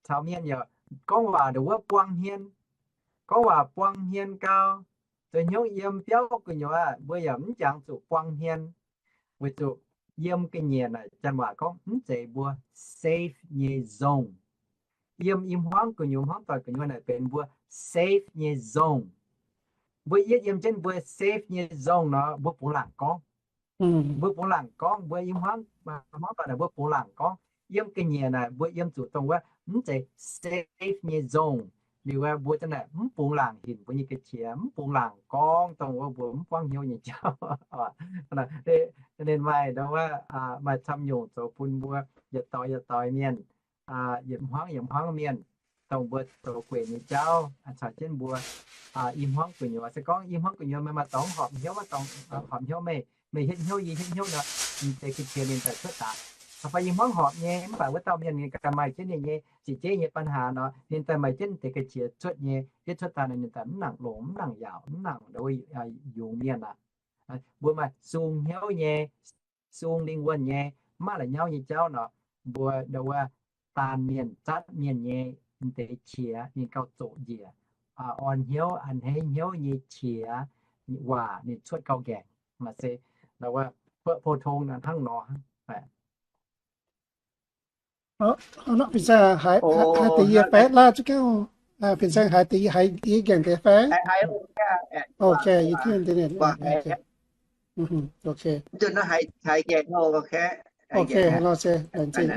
caux mienh yaac gorngv waac ndau wuov buang hmien, gorngv waac buang hmien gau. Zoux haaix nyungc yiem biauv gu'nyuoz mbuo yaac mv jangx zuqc buang hmien, weic zuqc yiem ga'nyiec naaic janx waac gorngv mv zeiz mbuo safe nyei zone. Yiem i hmuangv gu'nyuoz, hmuangv doic gu'nyuoz naaic benx mbuo safe nyei zone. Mbuo yietv yiem jienv mbuo safe nyei zone nor, mbuo bungx laangc gorngv. Mbuo bungx laangc gorngv, mbuo i hmuangv, hmuangv doic naaic mbuo bungx laangc gorngv. Yiem ga'nyiec naaic mbuo yiem zuqc dongh wuov mv zeiz safe nyei zone. Liuz mbuo za'naaic mv bungx laangc hinc mbuo nyei ga'qiex, mv bungx laangc gorngv dongh wuov mbuo mv buangv hnyouv nyei jauv. Ninh maaih ndau wuov, maaih camv nyungc zoux bun mbuo yietc doix yietc doix mienh, yietc hmuangv yietc hmuangv mienh, dongh mbuo zoux gueic nyei jauv caux jienv mbuo i hmuangv gu'nyuoz. Se gorngv i hmuangv gu'nyuoz meih maaih dorngx horpc hnyouv, maaih dorngx horpc hnyouv, meih, meih hietv hnyouv yie hietv hnyouv nor, ninh deix ga'qiex ninh daaih cuotv daaih. Caux fai i hmuangv horpc nyei mv baac wuov dauh mienh ninh ganh maaih jienv ninh nyei ziqc jeiv nyei ปัญหา nor, ninh daaih maaih jienv deix ga'qiex cuotv nyei, yietv cuotv daaih nor ninh daaih mv nangc longx, mv nangc yaauc, mv nangc yungz mienh aqv. Mbuo maaih sung hnyouv nyei, sung lingh wuonh nyei, mv maaih la'nyauv nyei jauv nor, mbuo ndau wuov daanh mienh, zatv mienh nyei deix qiex ninh gauh zoqc njiec, orn hnyouv, a'hneiv hnyouv nyei qiex waac ninh cuotv gauh nqaengc. Maaih se ndau wuov pou-tong hnangv nor. Fin-saeng haiz deix yie fai? Laaih zuqc gengh, fin-saeng haiz deix yie, haiz yie nqaengc deix fai? Ok, yie tin deix. Ok, haiz nor se laengz zingh.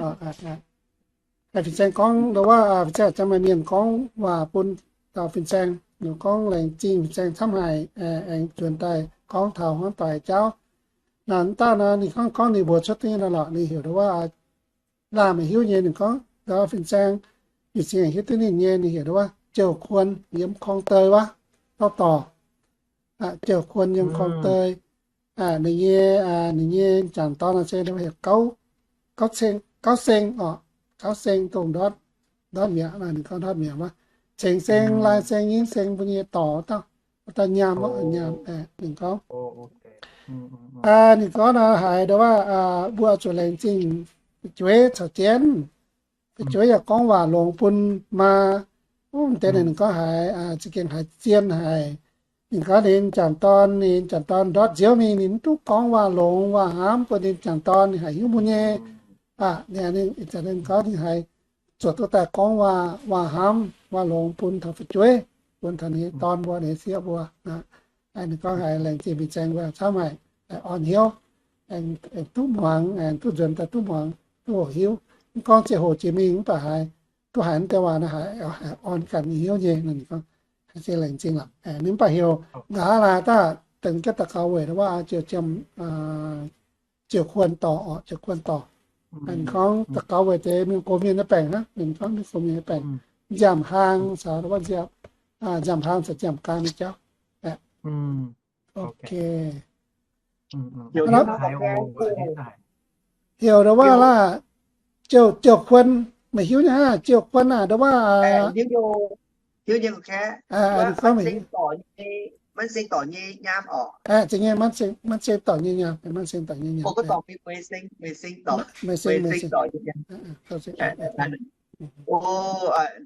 Fin-saeng gorngv ndau wuov, fin-saeng maaih mienh gorngv waac bun taux fin-saeng, ninh gorngv laengz zingh fin-saeng camv haic, aengx nzuonx daaih gorngv taux hmuangv doic jauv. Naaiv daaih nor ninh gorngv, gorngv ninh mbuox cuotv nyei nor lorqc, ninh heuc ndau wuov laanh maiv hiuv nyei, ninh gorngv ndau fin-saeng, bieqc singx hiuv duqv ninh nyei, ninh heuc ndau wuov Jiouv Kuon yiem Kong Dei wuov, dauh dorc. Jiouv Kuon yiem Kong Dei. Ninh nyei, ninh nyei janx-dorn nor se ndau heuc Gauv Seng oc, Gauv Seng dongh ndortv, ndortv mi'aqv, ninh gorngv ndortv mi'aqv wuov. Ceng Seng, Lai Seng, Nyingv Seng mbuo nyei dorc wuov dauh, wuov dauh nyaam oc, nyaam. Ninh gorngv, ninh gorngv nor haiz ndau wuov, mbuo zuqc laengz zingh fu'jueiv caux jienv. Fu'jueiv yaac gorngv waac longx bun maa. Wuov deix ninh gorngv haiz za'gengh haiz zien haic. Ninh gorngv ninh janx-dorn, ninh janx-dorn ndortv nziouv mingh ninh mv duqv gorngv waac longx waac hnamv bun ninh janx-dorn, ninh haiz hiuv mun nyei. Ninh gorngv ninh haiz zuotc duqv daaih gorngv waac, waac hnamv waac longx bun taux fu'jueiv, bun taux ninh nyei dorn mbuo, ninh nyei sieqv mbuo. Ninh gorngv haiz laengz zingh fin-saeng mbuo camv haic, orn hnyouv, aengx duqv muangx, aengx duqv nzuonx daaih duqv muangx, duqv hoqc hiuv. Mv gorngv ziangh hoc jiex mingh mv baac haiz duqv haiz naaiv deix waac nor haiz orn ganh nyei hnyouv nyei. Ninh gorngv haiz se laengz zingh lorqc. Ninh mv baac heuc nqa'haav laai daaih dengx jienv daux gaux weic wuov ziouc ziemx, ziouc kuonx dorc oc, ziouc kuonx dorc. Ninh gorngv daux gaux weic deix mienh gox mienh nyei baengc hnangv, ninh gorngv mienh gox mienh nyei baengc, nziaamc hlaang caux nziaamc hlaang caux nziaamc gaang nyei jauv. Ok. Heuc ndau wuov laah, ziouc, ziouc kuonx, meih hiuv nyei hnangv, ziouc kuonx naaic ndau wuov, maiv seng dorc nyei nyaam oc. Maiv seng dorc nyei nyaam, maiv seng dorc nyei nyaam. Meih seng, meih seng dorc, meih seng dorc nyei nyaam. O,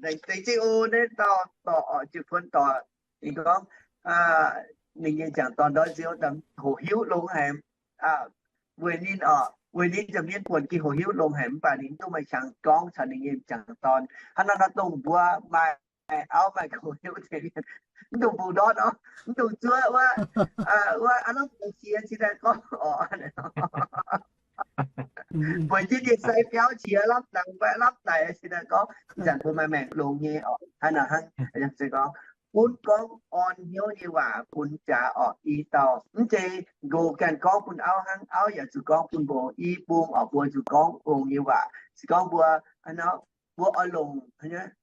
deix zingh o, naaiv dauh dorc oc, ziouc kuonx dorc. Ninh gorngv, ninh nyei m'jangc dorn ndortv nziouv hoqc hiuv longx haic, weic ninh oc, weic ninh nza'hmien buonc gengh hoqc hiuv longx haic, mv baac ninh mv duqv maaih qangx gorngv caux ninh nyei m'jangc dorn. Hnangv naaiv nor dongh mbuo maaih auv maaih gaux hoqc hiuv deix mienh, mv dungx bungx ndortv oc, mv dungx zuov wuov, wuov aav norm gaux qiex cingx daaih gorngv oc. Bueix jienv nyei sai biauv qiex lamh daic, lamh daic cingx daaih gorngv, zanc mbuo maaih maengc longx nyei oc. Hnangv naaic hnangv se gorngv, gunv gorngv orn hnyouv nyei waac bun jaax oc, i dauh. Mv zeiz nqox ganh gorngv bun auv hnangv, auv yaac zuqc gorngv bun nqox. I bung oc, mbuo zuqc gorngv ong nyei waac. Se gorngv mbuo, mbuo oix longc,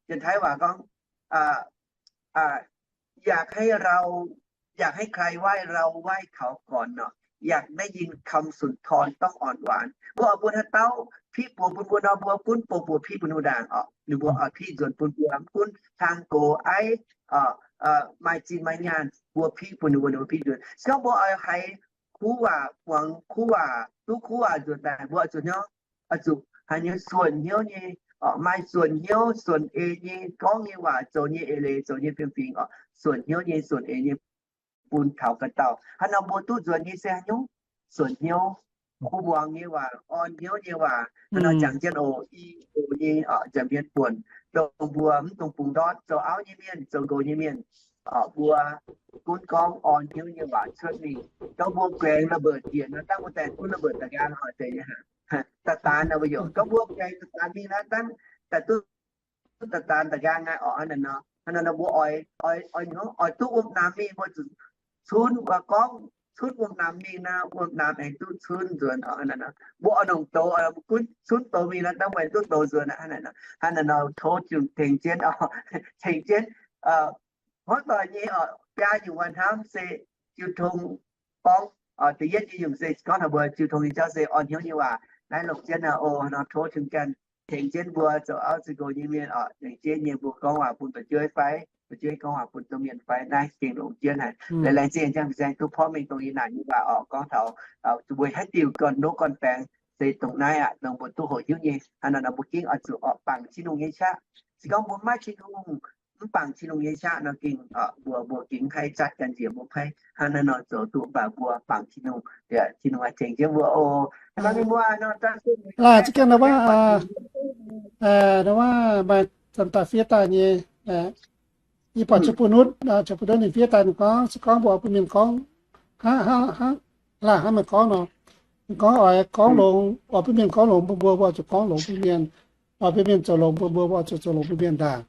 Janx-Taiv waac gorngv, อยากให้เรา อยากให้ใครไหว้เราไหว้เขาก่อน nor, อยากได้ยินคำสุนทรต้องอ่อนหวาน. Mbuo oix bun haaix dauh piqv buoz bun mbuo nor, mbuo gunv bun mbuo piqv bun ninh ndaangc oc. Ninh mbuo oix piqv nzuonx bun mbuo, mv gunv hlang gox aiv, maaih zinh maaih nyaanh, mbuo piqv bun ninh mbuo, ninh mbuo piqv nzuonx. Se gorngv mbuo oix haiz kuv waac, muangx kuv waac, duqv kuv waac nzuonx daaih, mbuo oix zuqc hnyouv, oix zuqc haiz hnyouv suonc hnyouv nyei, maaih suonc hnyouv suonc eix nyei gorngv nyei waac, zoux nyei eix leiz, zoux nyei fiem-fingx oc, suonc hnyouv nyei suonc eix nyei bun taux ganh dauh. Hnangv nor mbuo duqv nzuonx nyei se haaix nyungc? Suonc hnyouv, kuv muangx nyei waac, orn hnyouv nyei waac. Hnangv nor jangx jienv oc, i oc nyei oc, nza'hmien buonc dongh mbuo mv dungx bungx ndortv, zoux auv nyei mienh, zoux nqox nyei mienh oc, mbuo gunv gorngv orn hnyouv nyei waac cuotv mingh. Gorngv mbuo guaengx ระเบิด njiec nor, dangh mbuo daaih gunv ระเบิด da'nqaang oix deix nyei hnangv. Da'daanx nor mbuo yaac gorngv mbuo guaengx da'daanx mingh nor, dangh daaih duqv da'daanx da'nqaang aqv oc. Hnangv naaic nor, hnangv naaic nor mbuo oix, oix, oix, oix duqv wuom-naamx mingh, mbuo zuqc cunv, gorngv cunv wuom-naamx mingh nor, wuom-naamx aengx duqv cunv nzuonx oc. Hnangv naaic nor mbuo oix longc douz, mbuo gunv cunv douz mingh nor, dangh mbuo duqv douz nzuonx aqv. Hnangv naaic nor hnangv naaic nor tov Tin-Hungh tengx jienv oc, tengx jienv hnangv doic nyei oc, biaa nyungc waac hnamv se jiu tong gorngv. Da'yietv nyei nyungc se gorngv taux mbuo jiu tong nyei jauv se orn hnyouv nyei waac. Naaiv longc jienv oc, nor tov Tin-Hungh ganh tengx jienv mbuo zoux auv zoux nqox nyei mienh oc, laengz zingh nyei mbuo gorngv waac bun fu'jueiv fai, fu'jueiv gorngv waac bun domh mienh fai, naaiv gengh longc jienv haic. Laengz zingh ziangh ziangh duqv porv mengh dongh yie naaic nyei waac oc, gorngv taux weic haaix diuc gorn-ndoqv gorn-baengx se dongh naaiv aqv, dongh mbuo duqv hoqc hiuv nyei. Hnangv naaic nor mbuo gengh oix zuqc oc bangc Tin-Hungh nyei qaqv. Se gorngv mbuo maiv Tin-Hungh, mv bangc Tin-Hungh nyei qaqv nor gengh mbuo, mbuo gengh mv haih zatv gan njiec mbuo mv haih hnangv naaiv nor zoux duqv, mv baac mbuo bangc Tin-Hungh, Tin-Hungh tengx jienv mbuo oc. Laaih za'gengh nor wuov, maaih zanc daaih fiev daaih nyei, yie buatc Ziouv Bun Nutv, Ziouv Bun Nutv ninh fiev daaih ninh gorngv, se gorngv mbuo oix bun mienh gorngv, hnangv, hnangv, laaih hnangv meih gorngv nor, ninh gorngv oix gorngv longx, oix bun mienh gorngv longx bun mbuo, mbuo zuqc gorngv longx bun mienh, oix bun mienh zoux longx bun mbuo, mbuo zuqc zoux longx bun mienh ndaangc.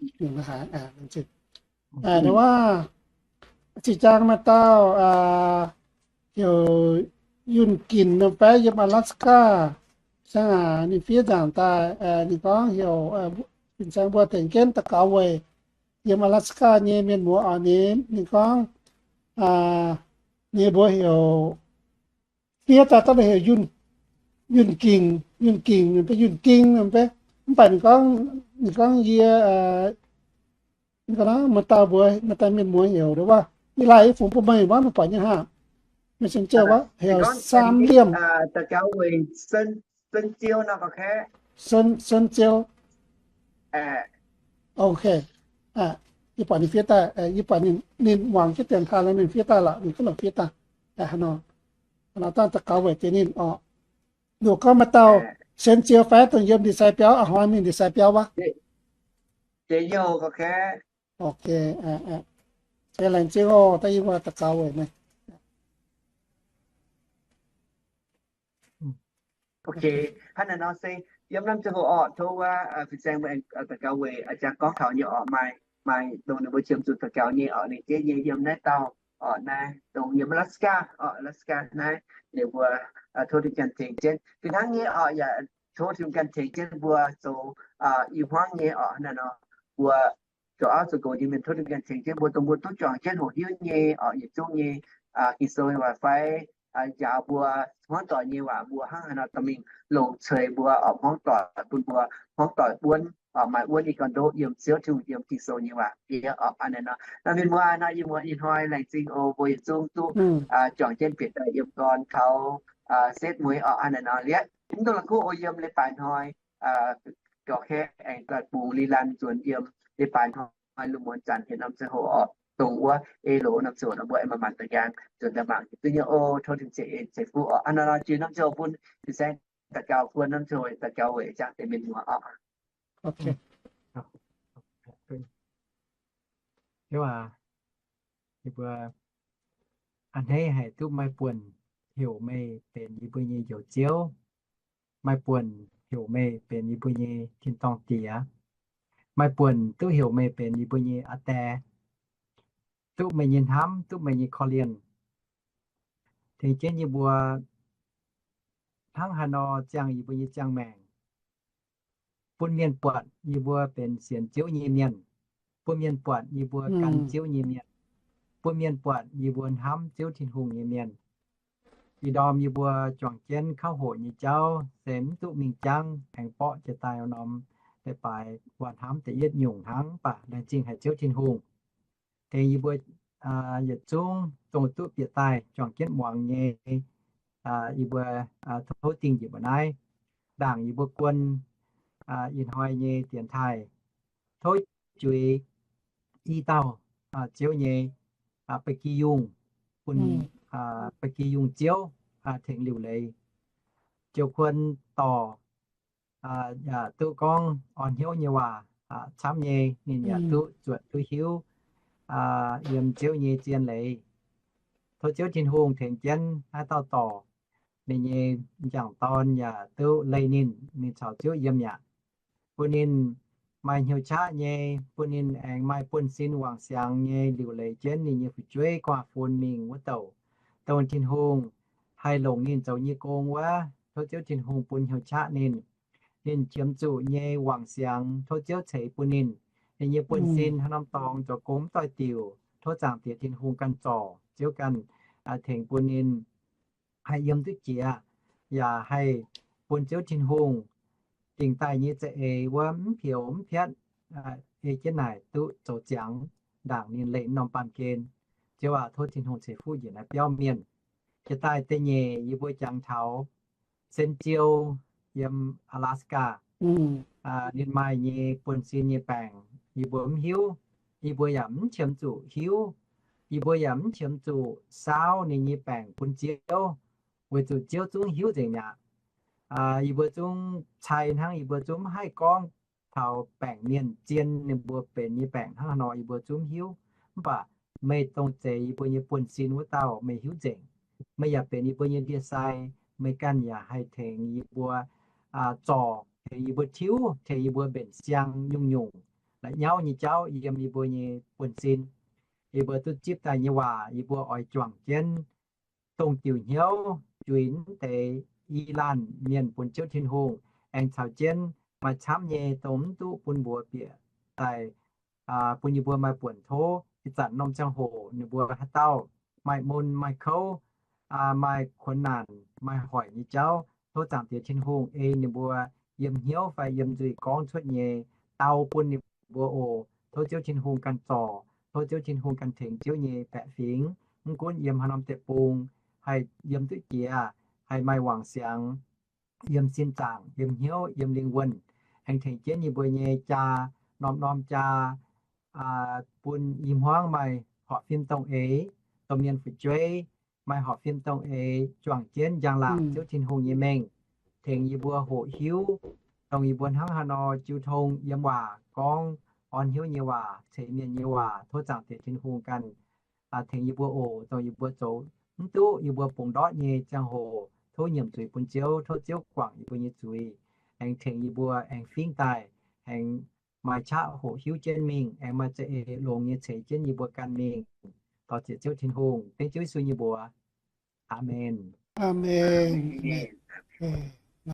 Wuov, zinh ziangx maaih dauh heuc Yunh Ginc nor, baeqv yiem Alaska. Saeng aac, ninh fiev nzaangc daaih, ninh gorngv heuc, fin-saeng mbuo tengx jienv daux gaux weic yiem Alaska nyei mienh muoz oc. Ninh, ninh gorngv, ninh mbuo heuc, fiev daaih dangh heuc Yunh, Yunh Gingc, Yunh Gingc, Yunh Gingc, mv baac ninh gorngv, ninh gorngv yie, maaih dauh mbuox, maaih dauh mienh muoz heuc wuov, yie laih yie fungx bun meih wuov, meih buatc nyei hnangv. Meih cien-ziouh wuov heuc Saam Liemh. Sun Ziou. Ok. Yie buatc ninh fiev daaih, yie buatc ninh muangx jienv dienx taaih nor ninh fiev daaih lorqc, ninh gunv longc fiev daaih. Haaix nor, haaix nor dangh daux gaux weic deix ninh oc. Nduqc gorngv maaih dauh Sun Ziou fai dongh yiem ndie-sai biauv, a'hnoi mingh ndie-sai biauv wuov. Ok. Laengz zingh oc, daaih yie mbuo daux gaux weic meih. Ok, hnangv naaiv nor se yiem naaiv ziangh hoc oc, tov wuov fin-saeng mbuo aengx daux gaux weic a'jang gorngv taux nyei oc, maaih, maaih dongh ninh mbuo qiemx zuqc daux gaux nyei oc, ninh jeiv nyei yiem naaiv dauh orqc, naaiv dongh yiem Alaska orqc, Alaska naaiv, ninh mbuo tov Tin-Hungh ganh tengx jienv. Fih hnangv nyei orqc, yaac tov Tin-Hungh ganh tengx jienv mbuo zoux i hmuangv nyei orqc, hnangv naaiv nor, mbuo zoux auv zoux nqox nyei mienh tov Tin-Hungh ganh tengx jienv mbuo, dongh mbuo duqv juangc jienv hoqc hiuv nyei orqc, yietc zungv nyei Ging-Sou nyei waac fai njaaux mbuo hmuangv doic nyei waac, mbuo hnangv haaix nor dorh mingh longc ceix mbuo orqc, hmuangv doic bun mbuo, hmuangv doic wuonv orqc, maaih wuonv nyei gorn-ndoqv yiem Ziouv Tin-Hungh, yiem Ging-Sou nyei waac fiev orqc, a'hneiv nor. Naaiv mienh muoz nor, ih muoz ih hnoi laengz zingh oc, mbuo yietc zungv duqv juangc jienv bieqc daaih yiem gorn taux setv mueiz orqc, a'hneiv nor. Liuz mv duqv la'kuqv oc, yiem leiz-baaix hnoi gorx-kaeqv aengx daaih bungx Lilan nzuonx yiem leiz-baaix hnoi lungh muonz zanc hietc norm ziangh hoc orqc, dongh wuov ei loz norm ziangh hoc nor mbuo aengx manc-manc daaih nqaang nzuonx daaih mangc duqv nyei oc. Tov Tin-Hungh ceix en ceix fuqv orqc. A'hneiv nor jiex norm ziangh hoc bun fin-saeng daux gaux, guon norm ziangh hoc daux gaux weic jangx deix mienh muoz orqc. A'hneiv haic duqv maaih buonc heuc meih benx yie mbuo nyei Njoux Ziouv, maaih buonc heuc meih benx yie mbuo nyei tin-dorngh Diex, maaih buonc duqv heuc meih benx yie mbuo nyei aa Die, duqv meih nyei hnamv, duqv meih nyei korv-lienh, tengx jienv yie mbuo hnangv haaix nor ziangh yie mbuo nyei ziangh maengc, bun mienh buatc yie mbuo benx sienx Ziouv nyei mienh, bun mienh buatc yie mbuo gan Ziouv nyei mienh, bun mienh buatc yie mbuo hnamv Ziouv Tin-Hungh nyei mienh. Ih ndorm yie mbuo juangc jienv kouv hoqc nyei jauv se mv duqv mingh jangv, aengx borqv jiex daaih norm leiz-baaix waac-hnamv da'yietv nyungc hnangv, mv baac laengz zingh haic Ziouv Tin-Hungh tengx yie mbuo yietc zungv dongh duqv bieqc daaih juangc jienv muangx nyei. Yie mbuo tov dingh njiec mbuo naaiv ndaangc yie mbuo guon ih hnoi nyei dienx taaih. Tov juix i dauh Ziouv nyei ba'gi yungh, bun ba'gi yungh Ziouv tengx liuc leiz. Ziouv Kuon dorh yaac duqv gorngv orn hnyouv nyei waac camv nyei, ninh yaac duqv zuotc duqv hiuv yiem Ziouv nyei zien leiz. Tov Ziouv Tin-Hungh tengx jienv naaiv dauh dorc, ninh nyei m'jangc dorn yaac duqv leih ninh mingh caux Ziouv yiem mi'aqv. Bun ninh maaih hnyouv qaqv nyei, bun ninh aengx maaih buonv-sin wangc siangx nyei liuc leiz jienv ninh nyei fu'jueiv gu'nguaaz-fun mingh wuov douc, dongh Tin-Hungh haih longc ninh zoux nyei gong wuov. Tov Ziouv Tin-Hungh bun hnyouv qaqv ninh, ninh qiemx zuqc nyei wangc siangx tov Ziouv ceix bun ninh. Ninh nyei buonv-sin haaix norm dorngx zoux gong mv doix-diuc, tov Zaangc Diex Tin-Hungh ganh zorc, Ziouv ganh tengx bun ninh haih yiem duqv jiex, yaac haih bun Ziouv Tin-Hungh dingc daaih nyei za'eix wuov mv pioux mv piatv, ei jienv naaic duqv zoux ziangx ndaangc ninh leih norm baamh gen. Ziouv aac, tov Tin-Hungh ceix fuqv njiec naaiv biauv mienh. Jiex daaih da'nyeic yie mbuo jangx taux Sen Ziou yiem Alaska. Ninh maaih nyei buonv-sin nyei baengc yie mbuo mv hiuv, yie mbuo yaac mv qiemx zuqc hiuv, yie mbuo yaac mv qiemx zuqc saauv ninh nyei baengc bun Ziouv, weic zuqc Ziouv zungv hiuv nzengc mi'aqv. Yie mbuo zungv cai hnangv, yie mbuo zungv mv haih gorngv taux baengc mienh zien ninh mbuo benx nyei baengc hnangv haaix nor, yie mbuo zungv mv hiuv. Mv baac meih dongh zeix yie mbuo nyei buonv-sin wuov dauh meih hiuv nzengc. Meih yaac benx yie mbuo nyei ndie-sai, meih ganh yaac haih tengx yie mbuo zorc, tengx yie mbuo tiuv, tengx yie mbuo mbenc siang nyungc-nyungc la'nyauv nyei jauv yiem yie mbuo nyei buonv-sin. Yie mbuo duqv zipv daaih nyei waac yie mbuo oix juangc jienv dongh diuc hnyouv juix deix i laanh mienh bun Ziouv Tin-Hungh, aengx caux jienv maaih camv nyei dongh mv duqv bun mbuox bieqc daaih bun yie mbuo maaih buonc tov ih zanc norm ziangh hoc ninh mbuo haaix dauh maaih mun maaih kouv, maaih kuonx naanc maaih hoic nyei jauv, tov Zaangc Diex Tin-Hungh ei ninh mbuo yiem hnyouv fai yiem nzuih gorngv cuotv nyei dau bun ninh mbuo oc. Tov Ziouv Tin-Hungh ganh zorc, tov Ziouv Tin-Hungh ganh tengx Ziouv nyei baeqc fingx, mv gunv yiem haaix norm deic-bung, haih yiem duqv jiex, haih maaih wangc siangx, yiem sin zaangc, yiem hnyouv, yiem lingh wuonh, aengx tengx jienv yie mbuo nyei jaa, norm-norm jaa, bun i hmuangv maaih horpc fim dongh eix, domh mienh fu'jueiv maaih horpc fim dongh eix, juangc jienv njang-laangc Ziouv Tin-Hungh nyei mengh, tengx yie mbuo hoqc hiuv dongh yie mbuo hnangv haaix nor jiu tong yiem waac gorngv orn hnyouv nyei waac, ceix mienh nyei waac. Tov Zaangc Diex Tin-Hungh ganh tengx yie mbuo oc. Dongh yie mbuo zoux mv duqv, yie mbuo bungx ndortv nyei ziangh hoc, tov nyiemc zuiz bun Ziouv, tov Ziouv guangc yie mbuo nyei zuiz, aengx tengx yie mbuo aengx fingv daaih, aengx maaih qaqv hoqc hiuv jienv mingh, aengx maaih za'eix longx nyei ceix jienv yie mbuo ganh mingh. Tov zieqc Ziouv Tin-Hungh, dengv Ziouv Yesu nyei mbuox. Aamen. Aamen.